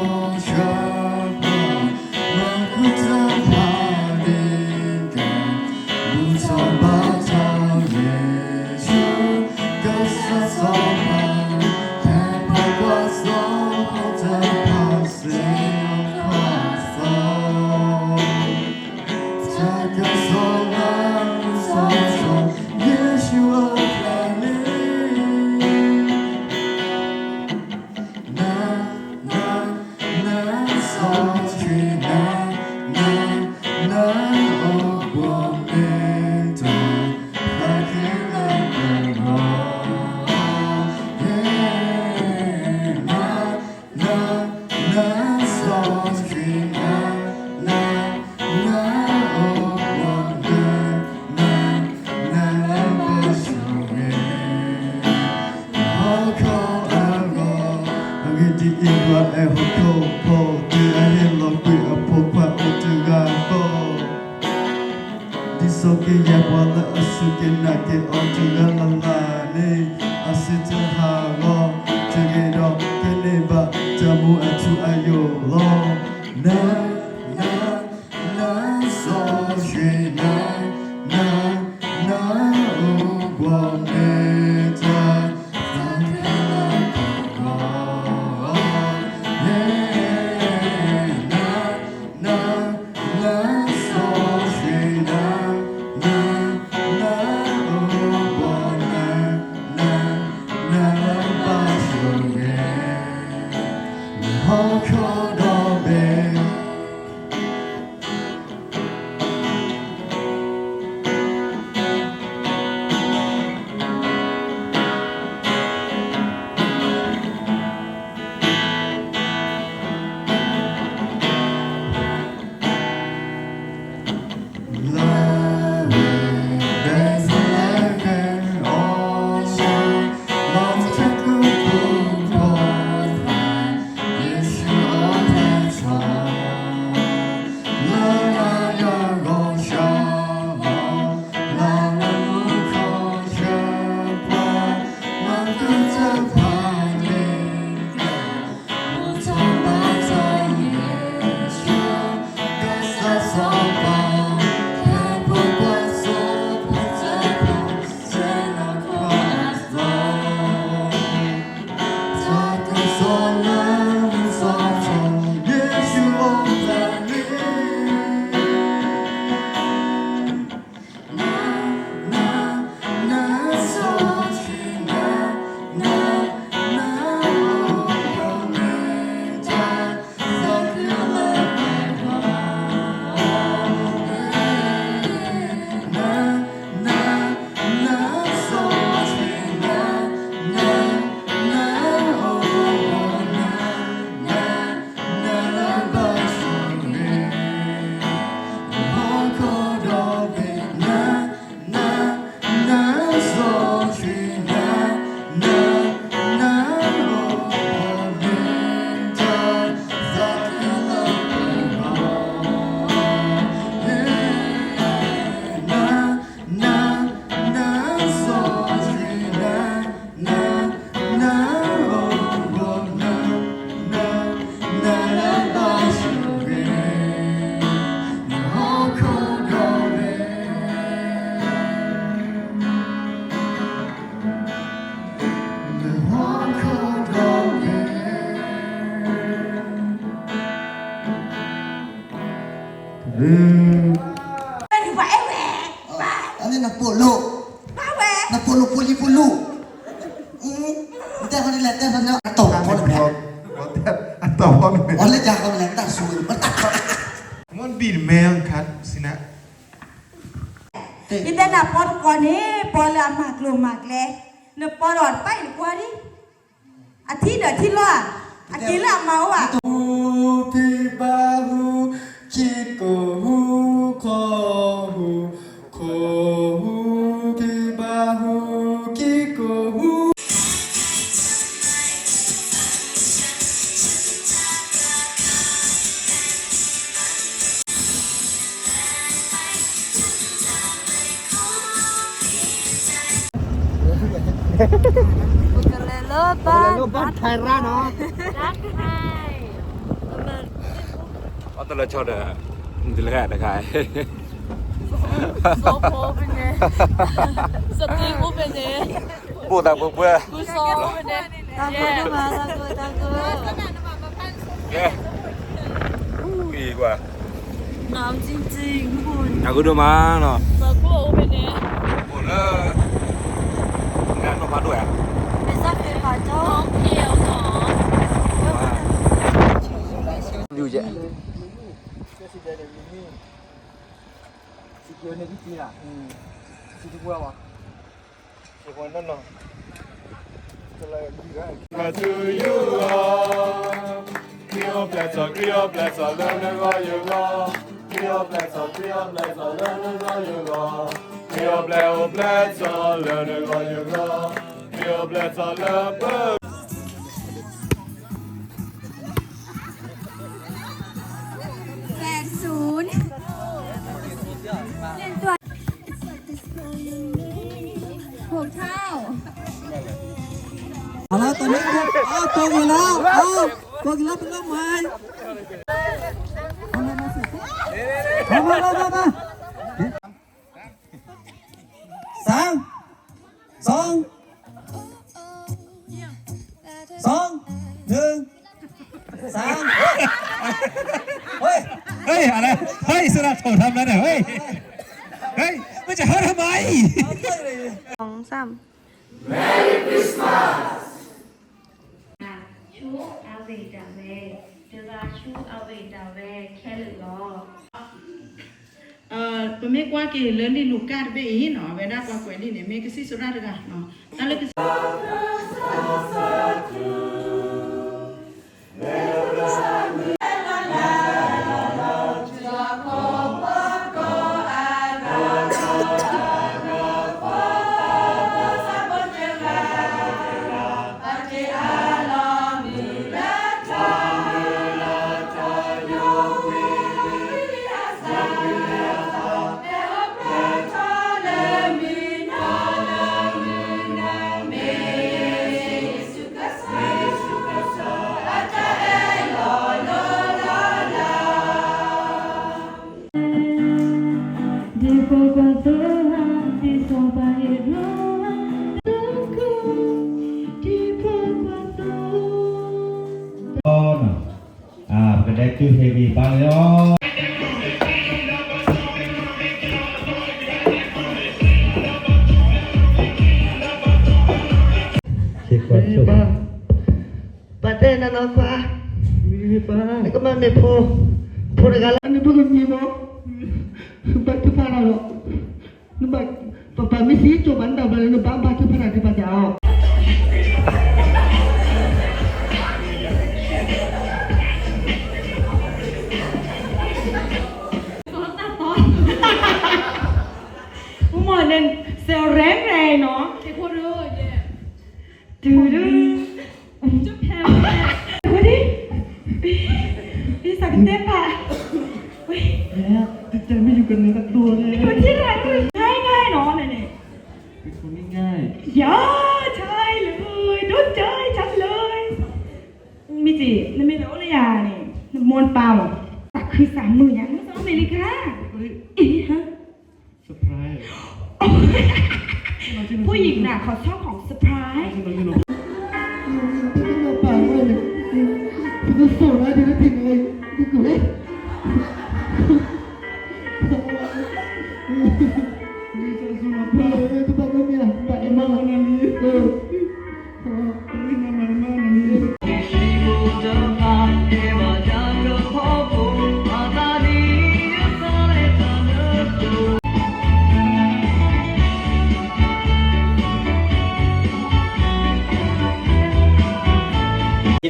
ကီၢ် အဂ့ၢ်ဒ်အံၤ, ယွၤအဲၣ်ဟီၣ်ခိၣ်ဖိ, တုၤအဟ့ၣ်လီၤကွံာ်အဖိခွါအိၣ်တဂၤဃီ ဒ်သိးကယဲၢ်ပှၤလၢအစူၢ်က့ၤနာ်က့ၤအီၤတဂၤလၢ်လၢ်န့ၣ် အစုတဟးဂီၤတဂ့ၤဒီး ကန့ၢ်ဘၣ်တၢ်မူအထူအယိာ်လီၤ. န န နစီဆှံန န နအိၣ်ဘှီၣ်မ့ၢ်တၢ် သးခဲလၢာ်ကဂီၤ န န နစီဆှံန န နအိၣ်ဘှီၣ်န န နဘၣ်ဆိၣ်ဂ့ၤ နဟီၣ်ခိၣ်ဒီဘ့ၣ် အဲၣ်ဒိးဘၣ်အဲၣ်ဝဲ, အန့ၣ်နပိာ်လိၤ, ဘၣ်ဝဲ, နပိာ်လိၤပိာ်လံၤပိာ်လူၤ, တဲဖဲန့ၣ်လဲၣ် တဲဖဲန့ၣ် အတီၢ်ဖီန့ၣ်, အတီၢ်ဖီန့ၣ်, အီၤလၢယၤဃီလဲၣ် တၢ်ဆူၣ်, မ့ၢ်ဘံၣ်မဲ ခါစံနၣ်, ယတဲနၤပီတကီၢ်န့ၣ် ပီလၢအမၤကျိၤမၤကျဲ, နပီဒီးတပၢ်အံၤတကွၢ်ဒံး, အထံဒီးထံလီၤ, အက့ၤလၢအမၤအိၣ်ဘၣ် ဟူဖံဘၣ်ဟူ, ခံကိာ်ဟူ, ခီဟူ, ခီဟူ, ဖံဘၣ်ဟူ, ခံကိာ်ဟူ. ပကလဲၤလၢဘၣ်, ပကလဲၤလၢဘၣ်ထဲရၣ်နီၤ, ဘၣ်ထဲ, အတလၢဆီဒီး, ဒ်လဲၣ်တခါ, စီဖိဖဲန့ၣ်, စတံဖိဖဲန့ၣ်, ဘိၣ်သးပှဲၤပှဲၤ, ဘုစီဖိဖဲန့ၣ်, တၢ်ကိၢ်ဒိၣ်မး, တၢ်ကိၢ်, တၢ်ကိၢ်, ကဲ, အံၤကွၢ် နၤကဒိၣ်မးနီၤ, ပကျိၣ်အိၣ်ဖဲန့ၣ်, အိၣ်လၢ, နနီၢ်ဖးဒိၣ်ဧါ, ပစၢ်ဃ့ဖးထီ, ယူၤယဲ, စံးကဲန့ၣ်ကသံ, စံးကဲန့ၣ်ကသံ, စံးတပှၢ်ဝဲ แปดศูนย์ เปลี่ยนตัว หกเท่า เอาแล้วตอนนี้ เอา ตรงอยู่แล้ว เอา ตรงอยู่แล้ว เป็นเริ่มใหม่ เอามา มาสิ เอามา มา มา มา สาม สอง สอง หนึ่ง สาม เฮ้ย เฮ้ย อะไร เฮ้ย สุดาโถทำแล้วเนี่ย เฮ้ย เฮ้ย มันจะเฮ้ยทำไม สอง สาม ဆူအဝ့ၢ်ဒၣ်ဝဲ, တဂၤဆူအဝ့ၢ်ဒၣ်ဝဲခဲလၢာ်လီၤ. ပမ့ၢ်ကွၢ်က့ၤလၢလံာ်လူၤကၣ်တဘ့ၣ်အံၤနီၤ, အဝဲဒၣ်ကွၢ်ကွဲးလံာ်န့ၣ် မ့ၢ်ကစံၣ်စိရၣ်တဂၤ, တၢ်လၢကစံၣ်ပကဒဲးတုၤဟ့ၣ်ဂံၢ်ဘါန့ၣ်လီၤ. ဘၣ်တဲနနီၢ်ခွါ, နကမၢမ့ၢ်ဖိ, ဖိတဂၤလၢ နဘၣ်ကမံၤမး, ဘၣ်ထုကဖၣ်တၢ်ဒီး နဘၣ်, ပပၢ်မ့ၢ်စံးကၠိဘၣ်နတၢ်ဘျီလၢနဘၣ်ဘၣ်ထုကဖၣ်တၢ်ဒံးဘၣ်ဒ်အီၤ မ့ၢ်န့ၣ် စဲးရဲၣ်ရဲၣ်နီၤ, တုၤဒု, ဝဲဒၣ်, စးကတဲပာ်, တတဲမ့ၢ်ယူၤကန့ၣ်တဒိၣ်န့ၣ်, ပထံၣ်တၢ် ง่ายๆ နီၤန့ၣ်, ယၤ, ใช่เลย โดนใจฉันเลย, မ့ၢ်က့ၤ နမ့ၢ်တအိၣ်လၢယၤန့ၣ် နမိၢ်နပၢ်မး, တၢ်ခုစၢ်မုာ်ညါ မ့ၢ်စးအမဲရကၤ, အ့ဟါ surprise, ผู้หญิงน่ะเขาชอบของเซอร์ไพรส์ ပကဆိၣ်လၢဒ်တထံၣ်န့ၣ်, ပကဆိၣ်လၢဒ်တထံၣ်န့ၣ်, ပကဆိၣ်လၢဒ်တထံၣ်န့ၣ်,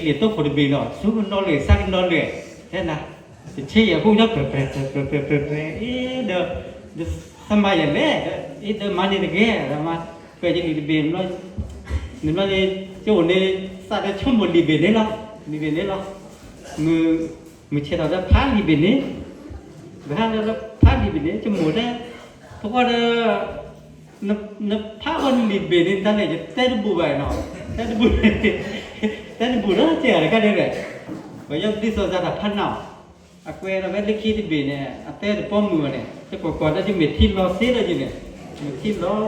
ယတိၢ်ခိၣ်တဘ့ၣ်ဒီး ဆူကနီၤလၢာ် ဆၢကနီၤလၢာ်, ထဲနၤ, တဆ့ယဲၢ်ဖိညီ ပြဲၤပြဲၤပြဲၤပြဲၤပြဲၤပြဲၤ, အ့ဒီး သးမၤယဲၢ်လဲၣ်, အ့ဒီးမၤန့ၣ်တဂ့ၤ, ဒီးမၤကွဲးယလံာ်တဘ့ၣ်, နဘျီန့ၣ် ကအိၣ်န့ၣ် သးဒီးဆိကမိၣ်လံာ်ဘ့ၣ်န့ၣ်လီၤ, လံာ်ဘ့ၣ်န့ၣ်လီၤ, မုၢ်ဆဲးထီၣ်ဒီးဖးလံာ်ဘ့ၣ်န့ၣ်, ဘၣ်ဟးဒီးဖးလံာ်ဘ့ၣ်န့ၣ် ဆိကမိၣ်တဲ, သကွၢ်ဒီး နဖးအီၤလံာ်ဘ့ၣ်န့ၣ် တၢ်လဲၣ်ယတဲတဘူၣ်ဘၣ်နီၤ, တဲတဘူၣ်, တဲတဘူၣ်ဒီး ကဲတခါဒဲး, ပယီၤဒ်သိးစးတၢ်ဖးနၢ်အီၤ, အကွဲးဒီးဝဲလၢခံတဘ့ၣ်န့ၣ် အတဲတပီမုၢ်အီၤန့ၣ် တကွၢ်ကွၢ်ဒီးယမ့ၢ်ထံလီၤသ့ဒီးယန့ၣ်, မ့ၢ်ထံလီၤ,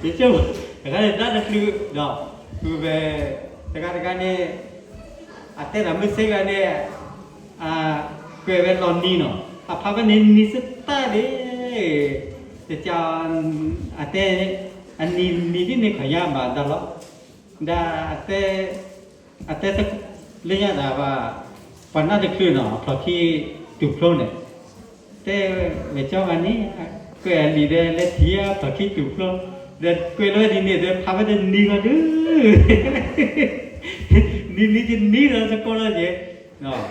ယဆိကမိၣ် တခါန့ၣ် တၢ်တချုးဒီး ဝဲ တဂၤတဂၤန့ၣ် အတဲတၢ်မ့ၢ်စ့ၢ်ကီးန့ၣ် ကွဲးဝဲလီၤနံၤနီၤ, အဖးဖဲန့ၣ်နံၤစတၢ်န့ၣ်, တကး အတဲ အနံၤနံၤဒ်န့ၣ် ခီၣ်ညါဘၣ်တၢ်လီၤ, ဒီးအတဲ အတဲ လၢညါဒၣ်ဘၣ် ပှၤနၢ်တချုးနီၤ အဖျီၣ်ခံတူာ်ဖျိန့ၣ်, တဲဝဲကၠီဂၤန့ၣ် ကွဲးအလံာ်ဒီးလၢထံအဖျီၣ်ခံတူာ်ဖျိ, ဒီးကွဲးလီၤဝဲဒ်န့ၣ်ဒီး ဖးဝဲဒီးနံၤဂီၤဒုး နံၤနံၤကနံၤဒီးစကိးလီၤက့ၤ, တၢ်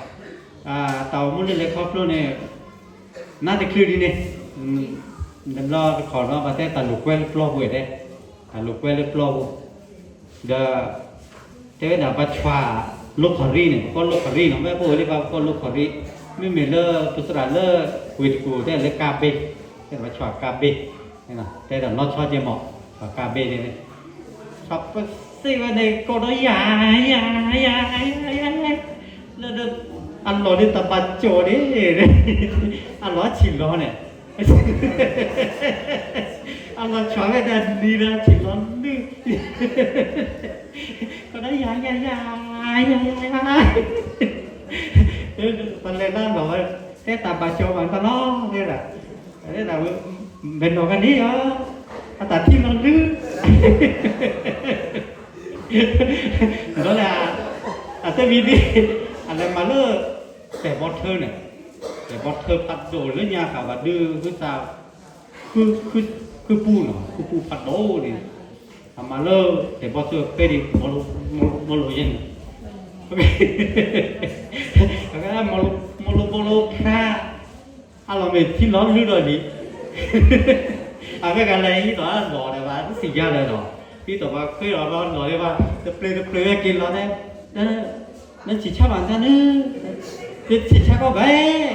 အိၣ်မူလၢလဲၤခီဖျိန့ၣ် နၢ်တချုးဒ်န့ၣ်, တဘျီတခီၣ်ဒီး ဘၣ်တဲတၢ်လိာ်ကွဲလၢပျီပူၤတဲ, တၢ်လိာ်ကွဲလၢပျီပူၤ, ဒီး တဲဝဲဒၣ်ဘၣ်ဆွၣ်လိခီၣ်ရံၣ်န့ၣ် ပကိးလိခီၣ်ရံၣ်နီၤ, ဝဲပအိၣ်လၢပှၤပကိးလိခီၣ်ရံၣ်, မ့မ့ၢ်လၢပသရၣ်လၢဝ့ၢ်တကူၣ်တဲလၢကါဘ့, တဲဘၣ်ဆွၣ်ကါဘ့, တဲဒၣ်လီၤဆီကဲမး, ဆွၣ်ကါဘ့န့ၣ် ဆွၣ်ပသ့ဝဲန့ၣ် ကိးဒီးယၤ ယၤ ယၤ ယၤ ယၤ လၢ အလီၢ်ဒ်တၢ်ဘၣ်ကၠီၣ်န့ၣ်, အလီၢ်ဆံၣ်လီၤန့ၣ်, အလီၢ်ဆွၣ်ဝဲဒၣ်နံၤဒီးဆံၣ်လီၤနုၢ်, ကိးဒီးယၤ ယၤ ယၤ ယၤ ယၤ ပလဲၤလၢလီၢ်ဝဲ တဲတၢ်ဘၣ်ကၠီၣ်ဘၣ်တၢ်လီၤ တဲဒၣ်, တဲဒၣ်ဝဲ ဘယ်တော့ကနေရော အတၢ်ထံၣ်လီၤလုၢ်, ဒီးလဲၣ်, အတမံၤဒ် အလဲၤမၤလၢ တဲာ်ဘီထၢန့ၣ်, တဲာ်ဘီထၢဖးဒိၣ်လၢညါဃာ်ဘၣ်ဒုး ဟုသး ဃုပူနီၤ ဃုပူဖးဒိၣ်န့ၣ်, အမၤလၢ တဲာ်ဘီထၢပဲဒံး မီလိဘီလိယဲန့ၣ်, မီလိဘီလိဖျါ အလီၢ်မ့ၢ်ထံလီၤလုၢ်ဒီးလံ, အဝဲကလဲၤဟံးထီၣ်လီၢ်ဒီးဘၣ် တစံၣ်ယါလၢၤဒီး, ဟံးထီၣ်ဘၣ်ခွဲးလီၤဒီးလီၢ်ဒံးဘၣ် တပျ့ၤတပျ့ၤဝဲက့ၤလီၤန့ၣ်, နဆံၣ်ဆါဘၣ်တၢ်န့ၣ်, တဆံၣ်ဆါကီးဘၣ်,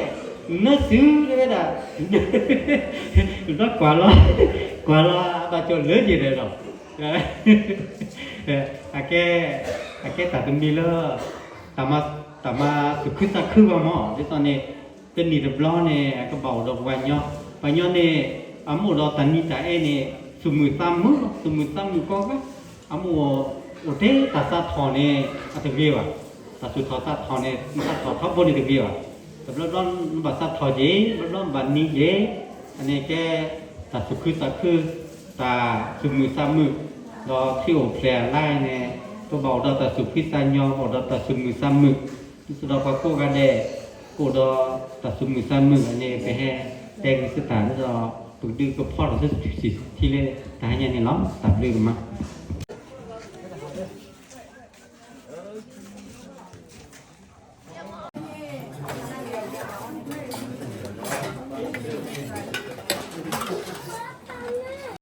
နစုတဲဝဲဒၣ်, ဒီးကွၢ်လီၤ, ကွၢ်လီၤ အဘၣ်ကၠီၣ်လၢယဲၢ်ဒီးဒီး, အကဲ, အကဲတၢ်တမံၤလၢ တၢ်မၤ, တၢ်မၤသူၣ်ခုသးခုဘၣ်မး ဒ်သိးန့ၣ်, တနံၣ်တဘျီန့ၣ် အကဘၣ်အိၣ်ဒီးပှၤညီ, ပှၤညီန့ၣ် အမ့ၢ်အိၣ်ဒီးတၢ်နံၤတၢ်အဲၣ်န့ၣ် သူၣ်မုာ်သးမုာ်လီၤ, သူၣ်မုာ်သးမုာ်ကိးဂၤ, အမ့ၢ်အိၣ်ထဲတၢ်သးထီၣ်န့ၣ် အတဂ့ၤဘၣ်, တၢ်သူၣ်ထီၣ်သးထီၣ်န့ၣ် သးထီၣ်ထီဘိန့ၣ်တဂ့ၤဘၣ်, တဘျီဘျီနဘၣ်သးထီၣ်က့ၤ, တဘျီဘျီနဘၣ်နံၤက့ၤ, အန့ၣ်ကဲ တၢ်သူၣ်ခုသးခု, တၢ်သူၣ်မုာ်သးမုာ်, ဒီးခရံာ်အိၣ်ဖျဲၣ်အလါန့ၣ် ပဘၣ်အိၣ်ဒီးတၢ်သူၣ်ဖှံသးညီ, ပဘၣ်အိၣ်ဒီးတၢ်သူၣ်မုာ်သးမုာ်, ဒ်သိးဒီးပှၤကိးဂၤဒဲး ကအိၣ်ဒီးတၢ်သူၣ်မုာ်သးမုာ်န့ၣ် ပဟဲတဲဂ့ၤစ့ၢ်တၢ် ဒ်သိး ပကဒုးကဖီထီၣ်ဆူထံလၢတၢ်ဟါညါန့ၣ်လီၤ. တၢ်ဘျုးကမး.